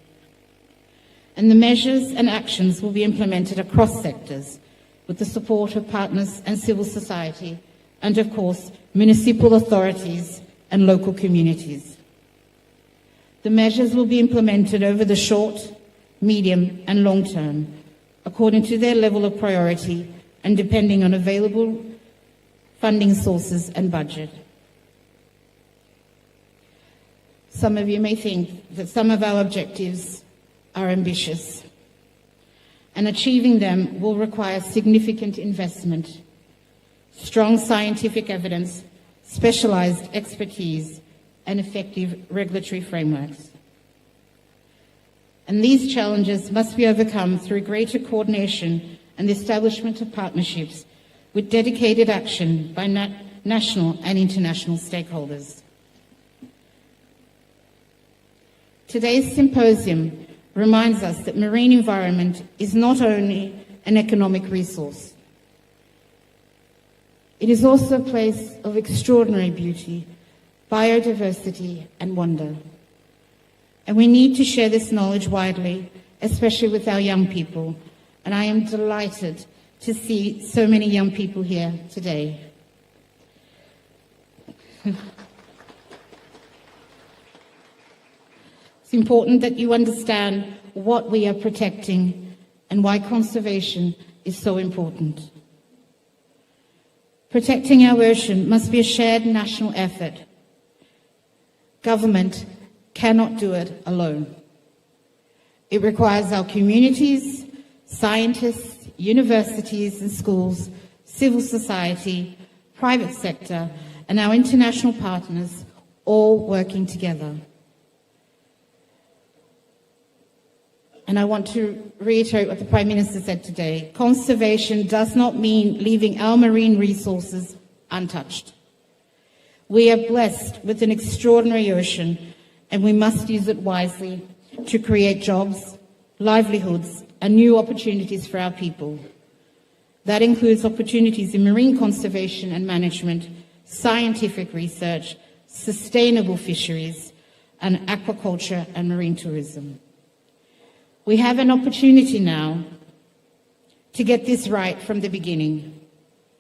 And the measures and actions will be implemented across sectors with the support of partners and civil society, and of course, municipal authorities and local communities. The measures will be implemented over the short, medium, and long term, according to their level of priority and depending on available funding sources and budget. Some of you may think that some of our objectives are ambitious, and achieving them will require significant investment, strong scientific evidence, specialized expertise, and effective regulatory frameworks. And these challenges must be overcome through greater coordination and the establishment of partnerships with dedicated action by na-, national and international stakeholders. Today's symposium reminds us that marine environment is not only an economic resource, it is also a place of extraordinary beauty, biodiversity, and wonder. And we need to share this knowledge widely, especially with our young people. And I am delighted to see so many young people here today. It's important that you understand what we are protecting and why conservation is so important. Protecting our ocean must be a shared national effort. Government cannot do it alone. It requires our communities, scientists, universities and schools, civil society, private sector, and our international partners all working together. And I want to reiterate what the Prime Minister said today. Conservation does not mean leaving our marine resources untouched. We are blessed with an extraordinary ocean, and we must use it wisely to create jobs, livelihoods, and new opportunities for our people. That includes opportunities in marine conservation and management, scientific research, sustainable fisheries, and aquaculture and marine tourism. We have an opportunity now to get this right from the beginning,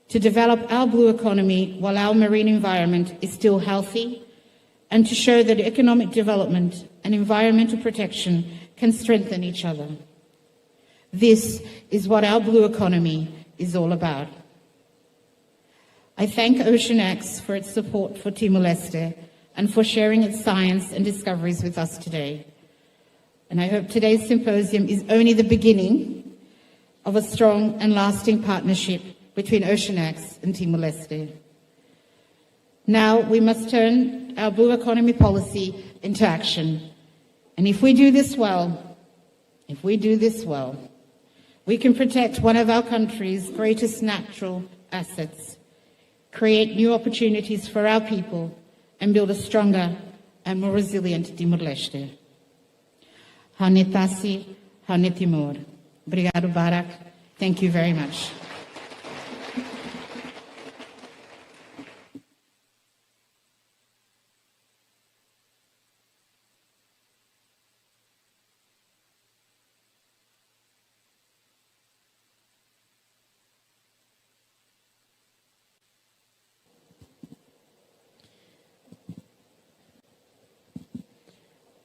to develop our blue economy while our marine environment is still healthy, and to show that economic development and environmental protection can strengthen each other. This is what our blue economy is all about. I thank OceanX for its support for Timor-Leste and for sharing its science and discoveries with us today. And I hope today's symposium is only the beginning of a strong and lasting partnership between OceanX and Timor-Leste. Now we must turn our blue economy policy into action. And if we do this well, if we do this well, we can protect one of our country's greatest natural assets, create new opportunities for our people, and build a stronger and more resilient Timor-Leste. Ha'u-nia tasi, ha'u-nia Timor. Obrigadu barak. Thank you very much.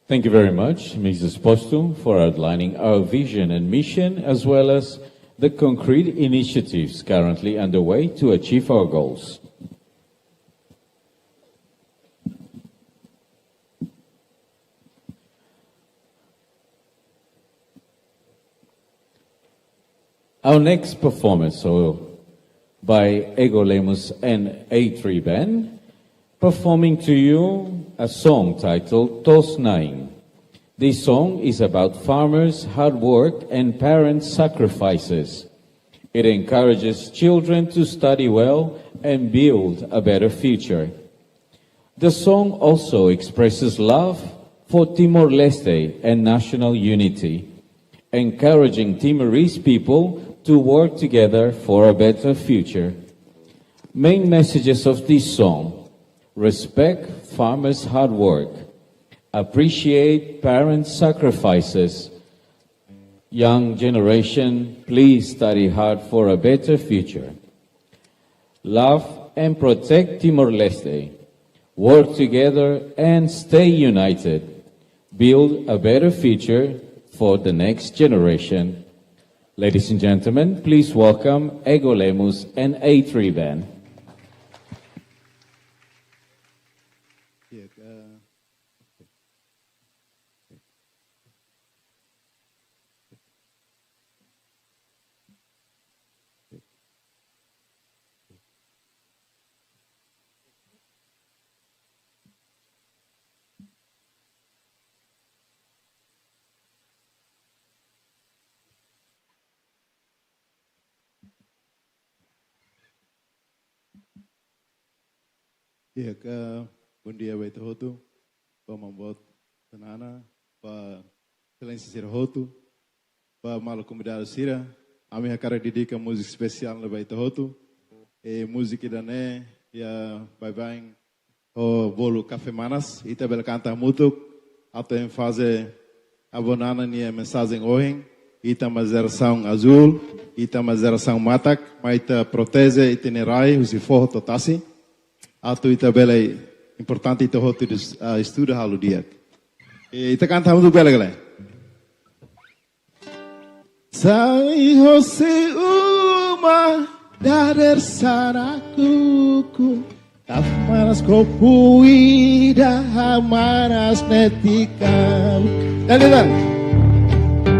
Thank you very much, Missus Posto, for outlining our vision and mission, as well as the concrete initiatives currently underway to achieve our goals. Our next performance, so by Ego Lemos and A three Band, performing to you a song titled Tos Na'in. This song is about farmers' hard work and parents' sacrifices. It encourages children to study well and build a better future. The song also expresses love for Timor-Leste and national unity, encouraging Timorese people to work together for a better future. Main messages of this song: respect farmers' hard work, appreciate parents' sacrifices, young generation, please study hard for a better future. Love and protect Timor-Leste. Work together and stay united. Build a better future for the next generation. Ladies and gentlemen, please welcome Ego Lemos and A three Band. Di'ak, bondia ba ita hotu, ba maun-boot Xanana, ba exelénsia sira hotu, ba maluk konvidadu sira. Ami hakarak dedika múzika espesiál ne'e ba ita hotu. I múzika ida-ne'e iha baibain ho bolu Kafé Manas, ita bele kanta hamutuk, atu enfaze Avó Nana nia mensajen ohin, ita mak jerasaun azúl, ita mak jerasaun matak, mai ita proteje ita-nia rai, husi foho to'o tasi, atu ita bele, importante ita hotu dus-, ah, estuda halo di'ak. I ita kanta hamutuk bele ka lae? Sai hosi uma dadeer-saan ukun, kafé manas kopu ida hamanas netik amu. Dale, dale.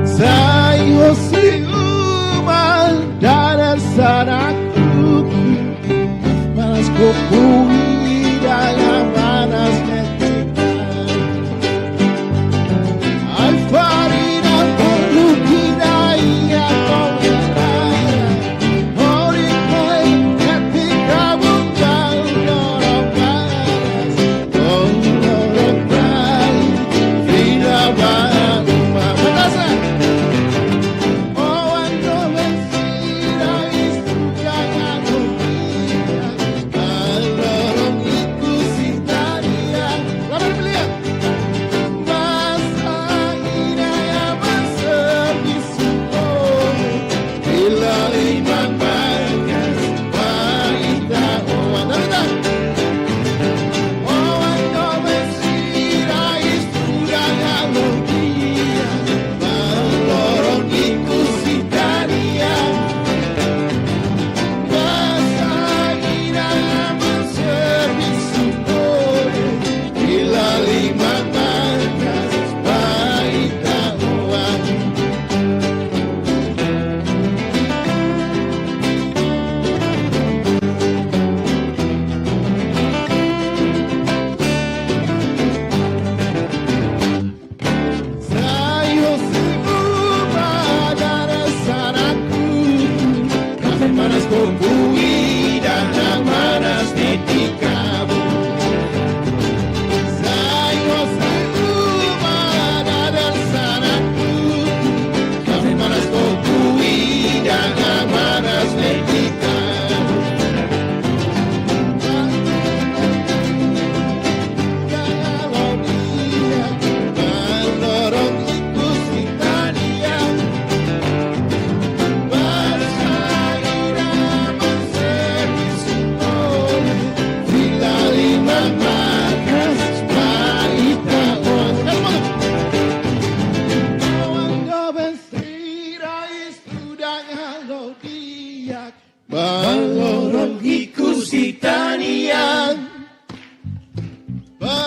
Sai hosi uma dadeer-saan ukun, kafé manas kopu ida hamanas netik amu. Ai farina, porlu kida ia kong raya. Hori kai, ketika bungal lorong panas. Oh, lorong panas. Vida ba uma. Batasa. Oh, ando ben sira estuda agonia. Ba lorong ikus ita-nia. Labar belian. Ba saida mak servisu ohin, fila liman maka'as ba ita-nia oan. Dale, dale. Oan doben sira estuda halo di'ak, ba lorong ikus ita-nia. Ba saida mak servisu ohin, fila liman maka'as ba ita-nia oan. Sai hosi uma dadeer-saan ukun, kafé manas kopu ida hamanas netik amu. Sai hosi uma dadeer-saan ukun, kafé manas kopu ida hamanas netik amu. Ba lorong ikus ita-nia. Ba saida mak servisu ohin, fila liman maka'as ba ita-nia oan. Oan doben sira estuda halo di'ak, ba lorong ikus ita-nia. Ba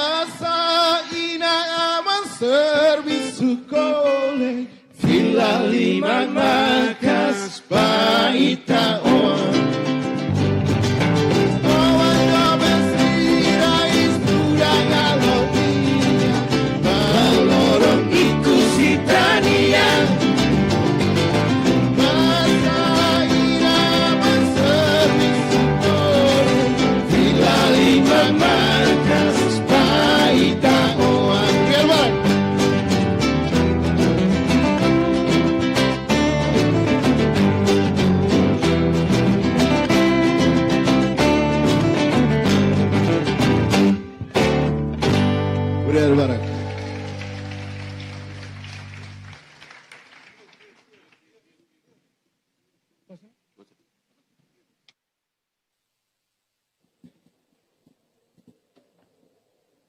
saida mak servisu ohin, fila liman maka'as ba ita-nia oan. Obrigadu barak. Obrigadu barak.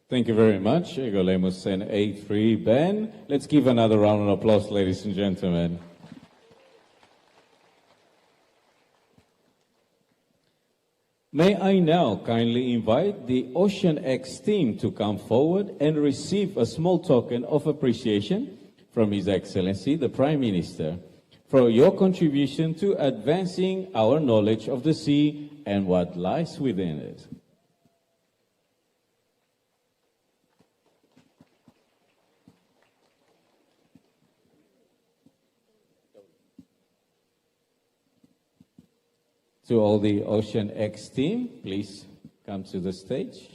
Thank you very much, Ego Lemos and A three Band. Let's give another round of applause, ladies and gentlemen. May I now kindly invite the Ocean X team to come forward and receive a small token of appreciation from His Excellency the Prime Minister for your contribution to advancing our knowledge of the sea and what lies within it. To all the Ocean X team, please come to the stage.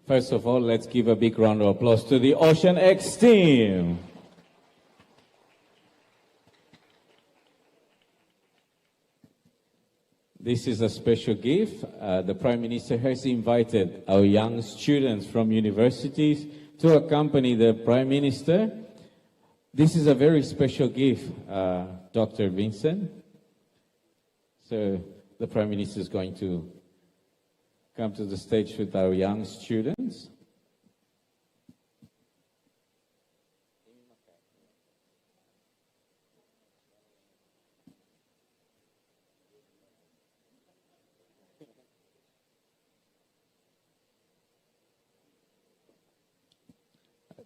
First of all, let's give a big round of applause to the Ocean X team. This is a special gift. Uh, the Prime Minister has invited our young students from universities to accompany the Prime Minister. This is a very special gift, uh, Doctor Vincent. So the Prime Minister is going to come to the stage with our young students.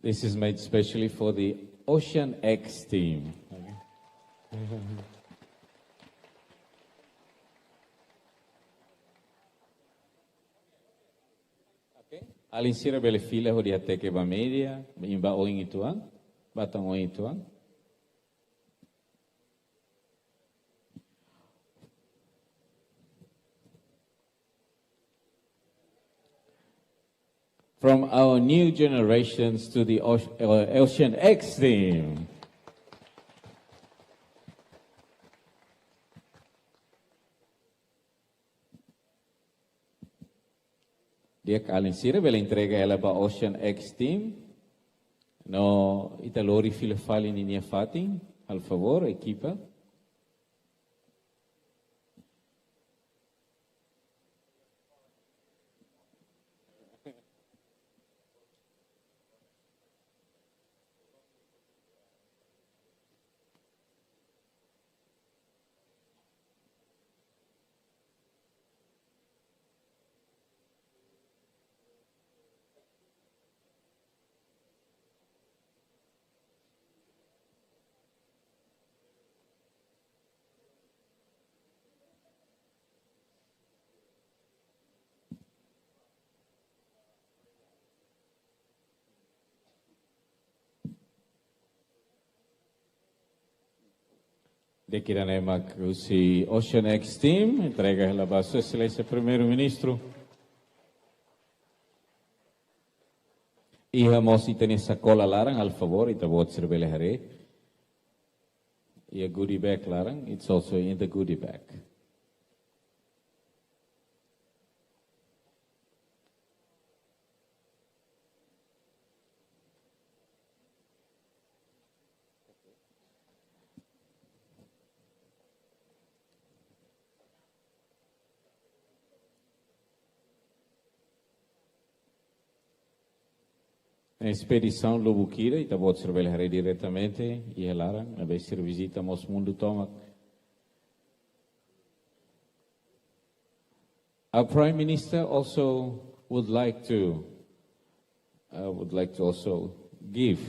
This is made specially for the Ocean X team. Alin sira bele fila hodi hateke ba média, ba oin uitoan, ba tan oin uitoan. From our new generations to the Oce-, uh, Ocean X team. Di'ak, alin sira bele entrega hela ba Ocean X team. No ita lori fila fali ninia fatin, halo favór, ekipa. Di'ak, ida-ne'e mak husi Ocean X team, entrega hela ba Sua Exelénsia Primeiru-Ministru. Iha mós ita-nia sakola laran, halo favór, ita-boot sira bele haree. Iha goodie bag laran, it's also in the goodie bag. Espedisaun Lubukira, ita-boot sira bele haree diretamente iha laran, ne'ebé sira vizita mós mundu tomak. Our Prime Minister also would like to, uh, would like to also give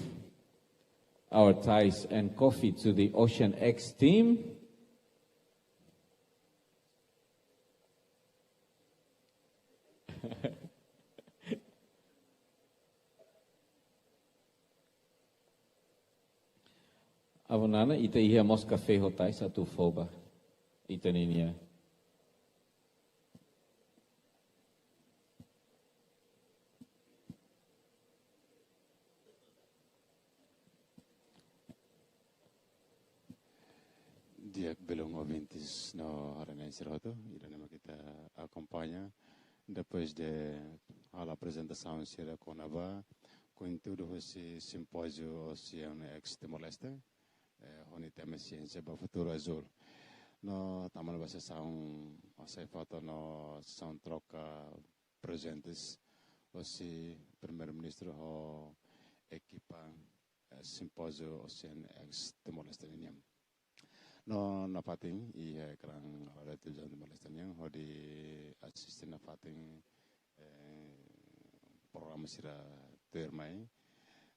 our ties and coffee to the Ocean X team. Avó Nana, ita iha mós kafé ho tais atu fó ba ita ninia. Di'ak, belun ouvintes no haree-na'in sira hotu, ida-ne'e mak ita akompaña depois de halo aprezentasaun sira kona-ba konteúdu husi simpóziu Ocean X Timor-Leste, eh, ho nia tema Siénsia ba Futuru Azul. No tama ona ba sesaun hasai foto no sesaun troka prezentes husi Primeiru-Ministru ho ekipa, eh, simpóziu Ocean X Timor-Leste ninian. No nafatin iha ekran alarde televizaun Timor-Leste nian hodi asiste nafatin, eh, programa sira tuirmai.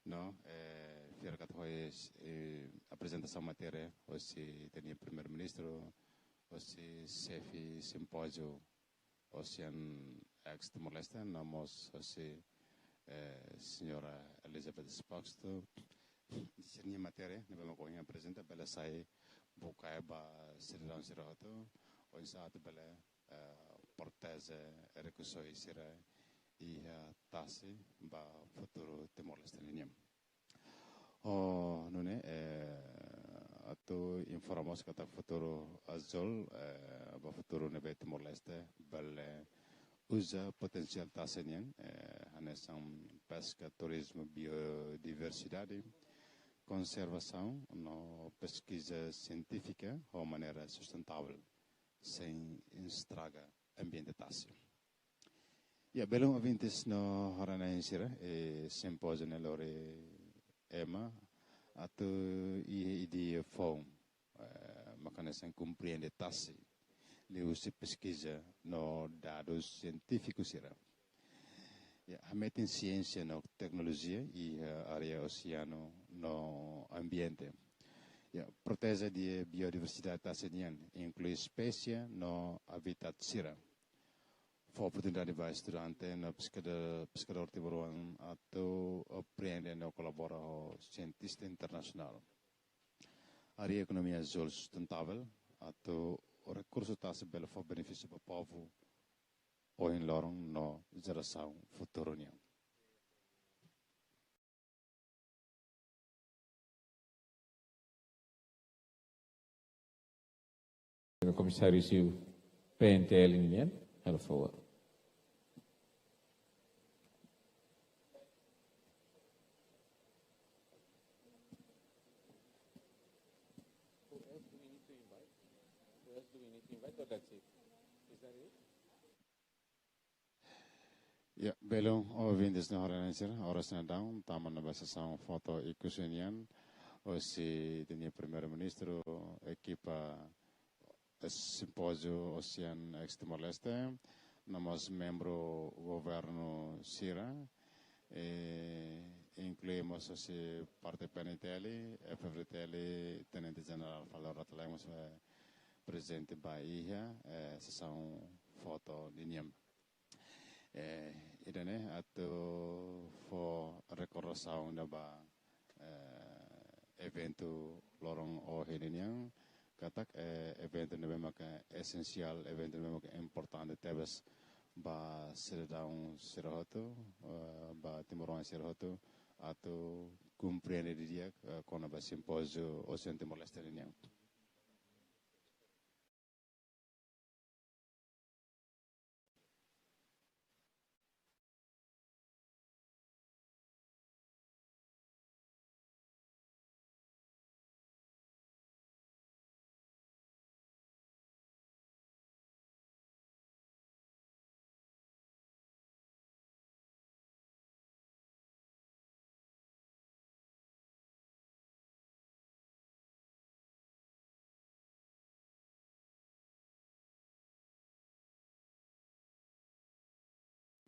No, eh, fiar katak ho, eh, aprezentasaun matéria husi ita-nia Primeiru-Ministru, husi xefe simpóziu Ocean X Timor-Leste, no mós husi, eh, señora Elizabeth Sparks, sira-nia matéria ne'ebé mak ohin aprezenta bele sai bukae ba sidadaun sira hotu, oinsá atu bele, eh, proteje rikusoin sira iha tasi ba futuru Timor-Leste ninian. Ho nune'e, eh, atu informa mós katak futuru azul, eh, ba futuru ne'ebé Timor-Leste bele uza potensiál tasi nian, eh, hanesan peska, turizmu, biodiversidade, konservasaun no peskiza sientífika ho maneira sustentável, sein estraga ambiente tasi. Ya, belun ouvintes no haree-na'in sira, eh, simpóziu ne'e lori ema atu iha ideia foun, eh, mak hanesan komprende tasi liuhusi peskiza no dadus sientífiku sira. Ya, hametin siénsia no teknolojia iha área oseanu no ambiente. Ya, proteje biodiversidade tasi nian, inklui espésie no habitat sira. Fó oportunidade ba estudante no peskada-, peskadór timoroan atu aprende no kolabora ho sientista internasionál. Área ekonomia azul sustentável atu rekursu tasi bele fó benefísiu ba povu ohin loron no jerasaun futuru nian. Komisáriu sira P N T L nian, halo favór. Who else do we need to invite? Who else do we need to invite? Or that's it? Is that it? Ya, belun ouvintes no haree-na'in sira, oras ne'e daudaun tama ona ba sesaun foto ikus nian, husi ita-nia Primeiru-Ministru, ekipa, eh, simpóziu Ocean X Timor-Leste, no mós membru governu sira, eh, inklui mós husi parte P N T L, F F D T L, Tenente Jenerál Falur Ratu Laek mós, eh, prezente ba iha, eh, sesaun foto ninian. Eh, ida-ne'e atu fó rekordasaun ida ba, eh, eventu loron ohin nian, katak, eh, eventu ne'ebé maka esensiál, eventu ne'ebé maka importante tebes ba sidadaun sira hotu, eh, ba timoroan sira hotu, atu komprende didi'ak, eh, kona-ba simpóziu Ocean Timor-Leste nian.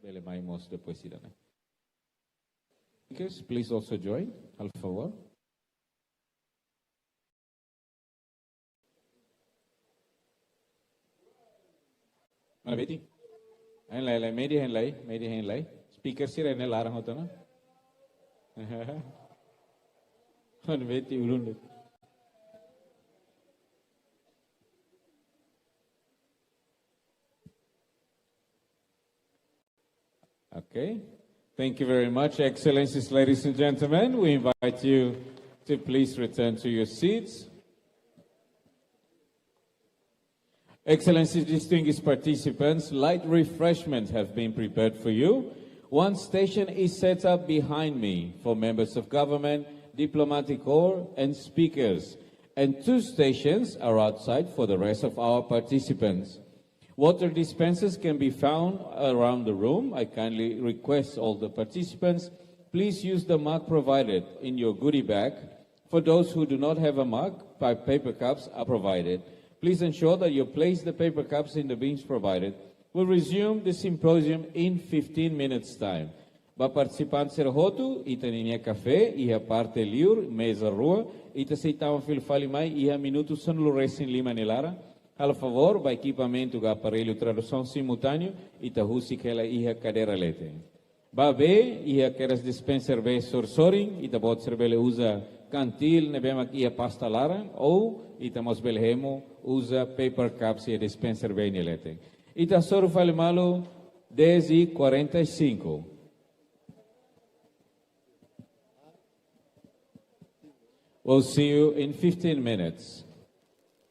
Bele mai mós depois ida-ne'e. Speakers, please also join, halo favór. Mana Betty? Hein lai, lai, Medi hein lai, Medi hein lai. Speaker sira iha laran hotu ona. Mana Betty ulun de'it. Okay. Thank you very much, Excellencies, ladies and gentlemen. We invite you to please return to your seats. Excellencies, distinguished participants, light refreshments have been prepared for you. One station is set up behind me for members of government, diplomatic corps, and speakers, and two stations are outside for the rest of our participants. Water dispensers can be found around the room. I kindly request all the participants, please use the mug provided in your goodie bag. For those who do not have a mug, pa-, paper cups are provided. Please ensure that you place the paper cups in the bins provided. We'll resume the symposium in fifteen minutes' time. Ba partisipante sira hotu, ita-nia kafé iha parte liur, meza rua, ita sei tama fila fali mai iha minutu sanulu-resin-lima nia laran. Halo favór, ba ekipamentu ka aparellu tradusaun simultáneu, ita husik hela iha kadeira leten. Ba bee, iha kedas dispenser bee sorin-sorin, ita-boot sira bele uza kantil ne'ebé mak iha pasta laran, ou ita mós bele hemu uza paper cups iha dispenser bee nia leten. Ita hasoru fali malu dez e quarenta e cinco. We'll see you in fifteen minutes.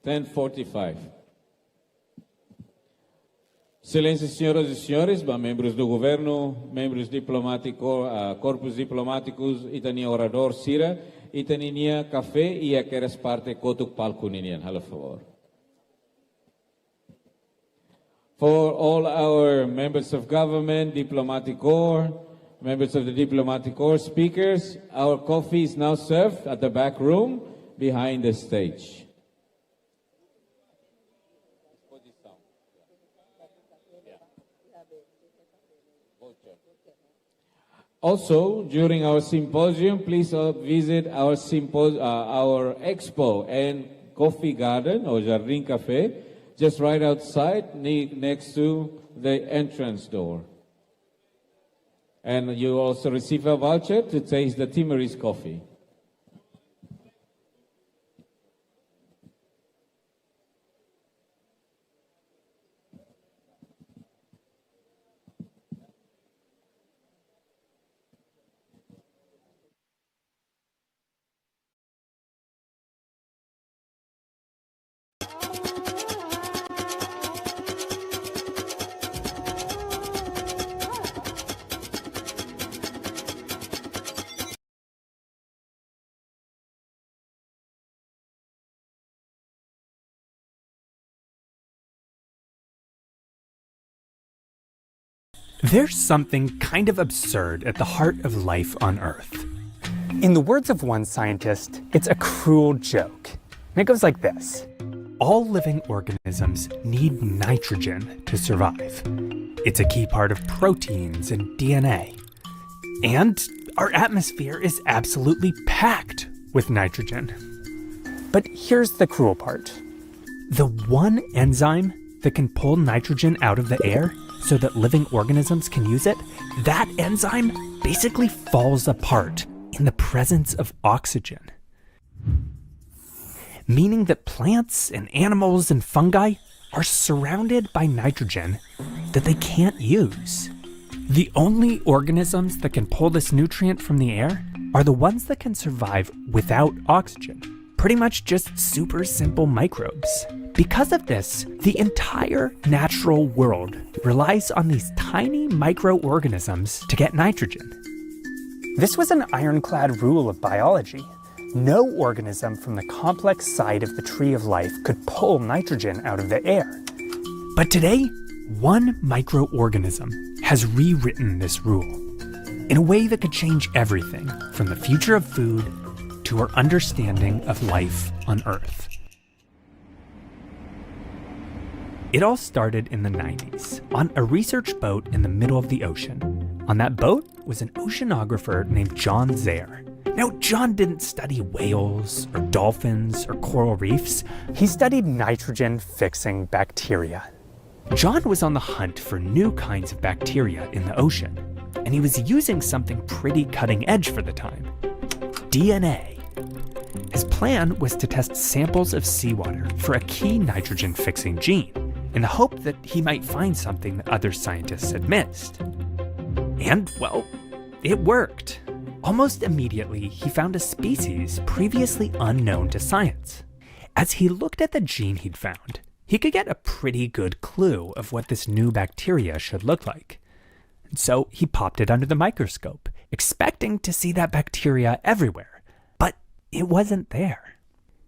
Ten forty-five. Excelências, senhoras e senhores, ba membros do governo, membros diplomático, ah, corpos diplomáticos, ita-nia oradór sira, ita-nia kafé iha kedas parte kotuk palku ninian, halo favór. For all our members of government, diplomatic corps, members of the diplomatic corps, speakers, our coffee is now served at the back room behind the stage. Also, during our symposium, please, uh, visit our sympos-, uh, our expo and coffee garden or Jardim Café, just right outside, ne-, next to the entrance door. And you also receive a voucher to taste the Timorese coffee. There's something kind of absurd at the heart of life on Earth. In the words of one scientist, it's a cruel joke. And it goes like this. All living organisms need nitrogen to survive. It's a key part of proteins and D N A. And our atmosphere is absolutely packed with nitrogen. But here's the cruel part. The one enzyme that can pull nitrogen out of the air so that living organisms can use it, that enzyme basically falls apart in the presence of oxygen. Meaning that plants and animals and fungi are surrounded by nitrogen that they can't use. The only organisms that can pull this nutrient from the air are the ones that can survive without oxygen, pretty much just super simple microbes. Because of this, the entire natural world relies on these tiny microorganisms to get nitrogen. This was an ironclad rule of biology. No organism from the complex side of the tree of life could pull nitrogen out of the air. But today, one microorganism has rewritten this rule in a way that could change everything from the future of food to our understanding of life on Earth. It all started in the nineties on a research boat in the middle of the ocean. On that boat was an oceanographer named John Zaer. Now, John didn't study whales or dolphins or coral reefs. He studied nitrogen fixing bacteria. John was on the hunt for new kinds of bacteria in the ocean, and he was using something pretty cutting edge for the time: D N A. His plan was to test samples of seawater for a key nitrogen fixing gene in the hope that he might find something that other scientists had missed. And, well, it worked. Almost immediately, he found a species previously unknown to science. As he looked at the gene he'd found, he could get a pretty good clue of what this new bacteria should look like. And so he popped it under the microscope, expecting to see that bacteria everywhere. But it wasn't there.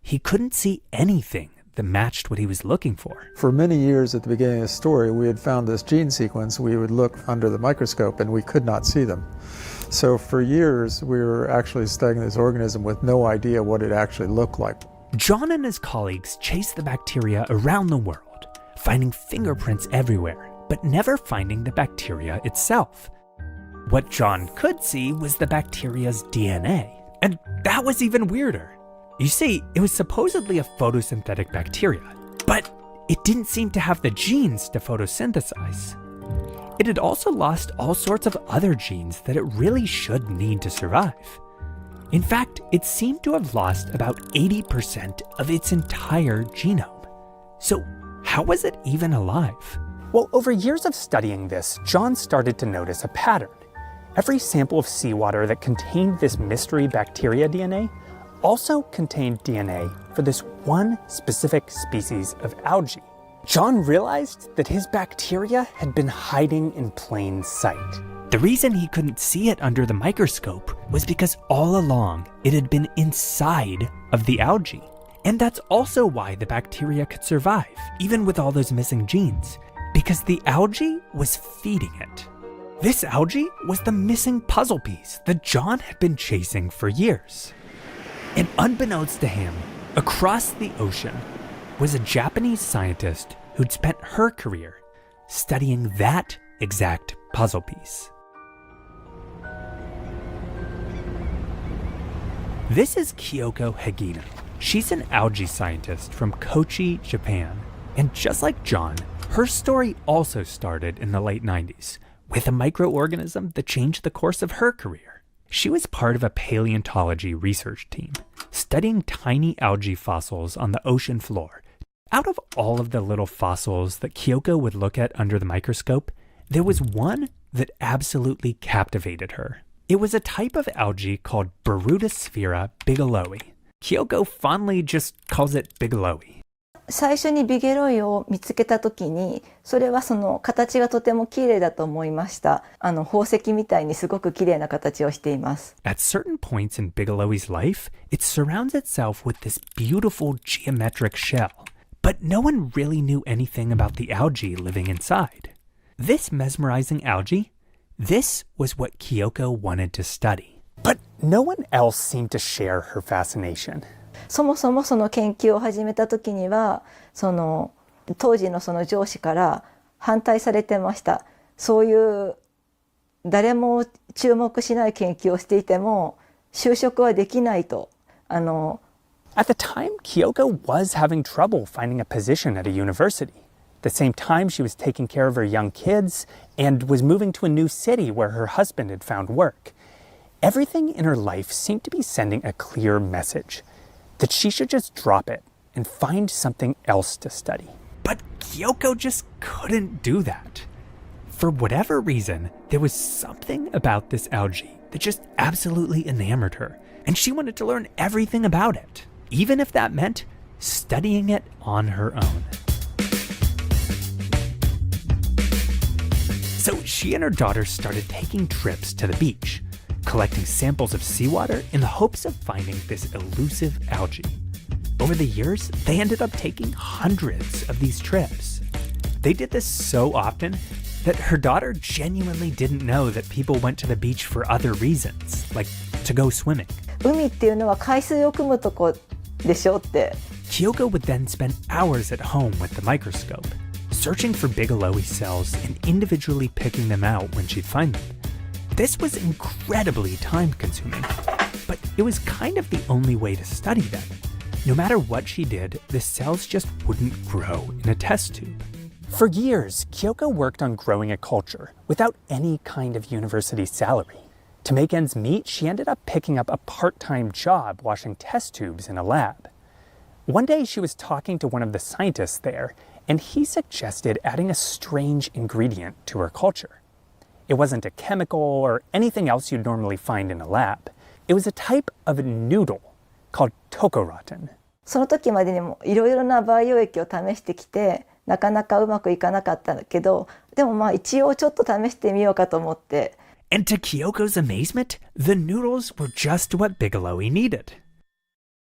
He couldn't see anything that matched what he was looking for. For many years at the beginning of the story, we had found this gene sequence. We would look under the microscope and we could not see them. So for years, we were actually studying this organism with no idea what it actually looked like. John and his colleagues chased the bacteria around the world, finding fingerprints everywhere, but never finding the bacteria itself. What John could see was the bacteria's D N A, and that was even weirder. You see, it was supposedly a photosynthetic bacteria, but it didn't seem to have the genes to photosynthesize. It had also lost all sorts of other genes that it really should need to survive. In fact, it seemed to have lost about eighty percent of its entire genome. So, how was it even alive? Well, over years of studying this, John started to notice a pattern. Every sample of seawater that contained this mystery bacteria D N A also contained D N A for this one specific species of algae. John realized that his bacteria had been hiding in plain sight. The reason he couldn't see it under the microscope was because all along it had been inside of the algae. And that's also why the bacteria could survive, even with all those missing genes, because the algae was feeding it. This algae was the missing puzzle piece that John had been chasing for years. And unbeknownst to him, across the ocean was a Japanese scientist who'd spent her career studying that exact puzzle piece. This is Kyoko Hagino. She's an algae scientist from Kochi, Japan. And just like John, her story also started in the late nineties with a microorganism that changed the course of her career. She was part of a paleontology research team studying tiny algae fossils on the ocean floor. Out of all of the little fossils that Kyoko would look at under the microscope, there was one that absolutely captivated her. It was a type of algae called Barytisphera bigelowii. Kyoko fondly just calls it bigelowii. 最初にビゲロイを見つけた時に、それはその形がとても綺麗だと思いました。あの宝石みたいにすごく綺麗な形をしています。 At certain points in Bigelowie's life, it surrounds itself with this beautiful geometric shell. But no one really knew anything about the algae living inside. This mesmerizing algae, this was what Kyoko wanted to study. But no one else seemed to share her fascination. そもそもその研究を始めた時には、その当時のその上司から反対されてました。そういう誰も注目しない研究をしていても就職はできないと。あの At the time, Kyoko was having trouble finding a position at a university. At the same time, she was taking care of her young kids and was moving to a new city where her husband had found work. Everything in her life seemed to be sending a clear message that she should just drop it and find something else to study. But Kyoko just couldn't do that. For whatever reason, there was something about this algae that just absolutely enamored her, and she wanted to learn everything about it, even if that meant studying it on her own. So she and her daughter started taking trips to the beach, collecting samples of seawater in the hopes of finding this elusive algae. Over the years, they ended up taking hundreds of these trips. They did this so often that her daughter genuinely didn't know that people went to the beach for other reasons, like to go swimming. 海っていうのは海水を汲むとこでしょって。 Kyoko would then spend hours at home with the microscope, searching for Bigelowii cells and individually picking them out when she'd find them. This was incredibly time consuming, but it was kind of the only way to study them. No matter what she did, the cells just wouldn't grow in a test tube. For years, Kyoko worked on growing a culture without any kind of university salary. To make ends meet, she ended up picking up a part time job washing test tubes in a lab. One day, she was talking to one of the scientists there, and he suggested adding a strange ingredient to her culture. It wasn't a chemical or anything else you'd normally find in a lab. It was a type of noodle called tokoroten. その時までにもいろいろな培養液を試してきて、なかなかうまくいかなかったけど、でもまあ一応ちょっと試してみようかと思って。 And to Kyoko's amazement, the noodles were just what Bigeloa needed.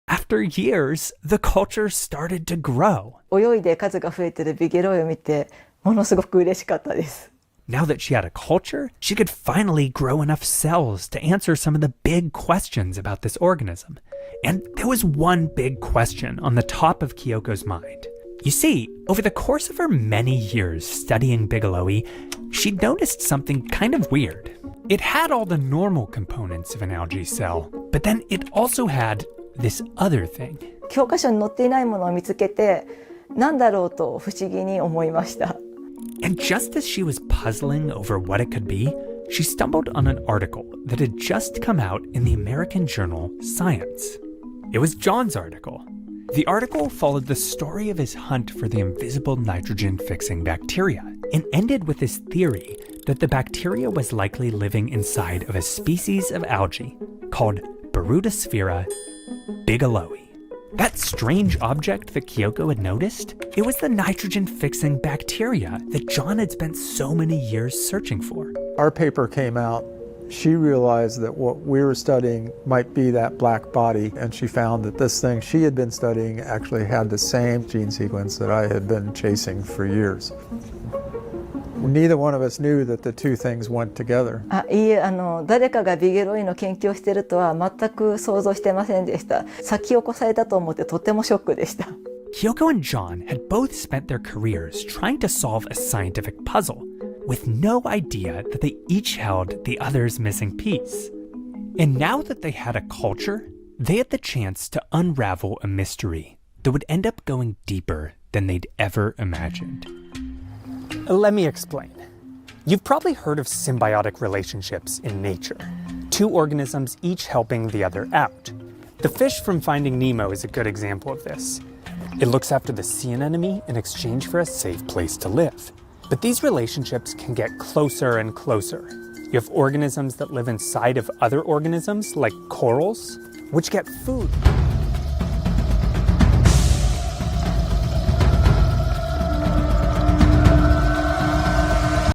After years, the culture started to grow. 泳いで数が増えてるビゲロイを見て、ものすごく嬉しかったです。 Now that she had a culture, she could finally grow enough cells to answer some of the big questions about this organism. And there was one big question on the top of Kyoko's mind. You see, over the course of her many years studying Bigeloa, she'd noticed something kind of weird. It had all the normal components of an algae cell, but then it also had this other thing. 教科書に載っていないものを見つけて、なんだろうと不思議に思いました。 And just as she was puzzling over what it could be, she stumbled on an article that had just come out in the American journal Science. It was John's article. The article followed the story of his hunt for the invisible nitrogen fixing bacteria and ended with his theory that the bacteria was likely living inside of a species of algae called Barydosphaera bigelowii. That strange object that Kyoko had noticed, it was the nitrogen fixing bacteria that John had spent so many years searching for. Our paper came out. She realized that what we were studying might be that black body, and she found that this thing she had been studying actually had the same gene sequence that I had been chasing for years. Neither one of us knew that the two things went together. あ、いいえ、あの、誰かがビゲロイの研究をしているとは全く想像してませんでした。先を越されたと思ってとてもショックでした。 Kyoko and John had both spent their careers trying to solve a scientific puzzle, with no idea that they each held the other's missing piece. And now that they had a culture, they had the chance to unravel a mystery that would end up going deeper than they'd ever imagined. Let me explain. You've probably heard of symbiotic relationships in nature, two organisms each helping the other out. The fish from Finding Nemo is a good example of this. It looks after the sea anemone in exchange for a safe place to live. But these relationships can get closer and closer. You have organisms that live inside of other organisms, like corals, which get food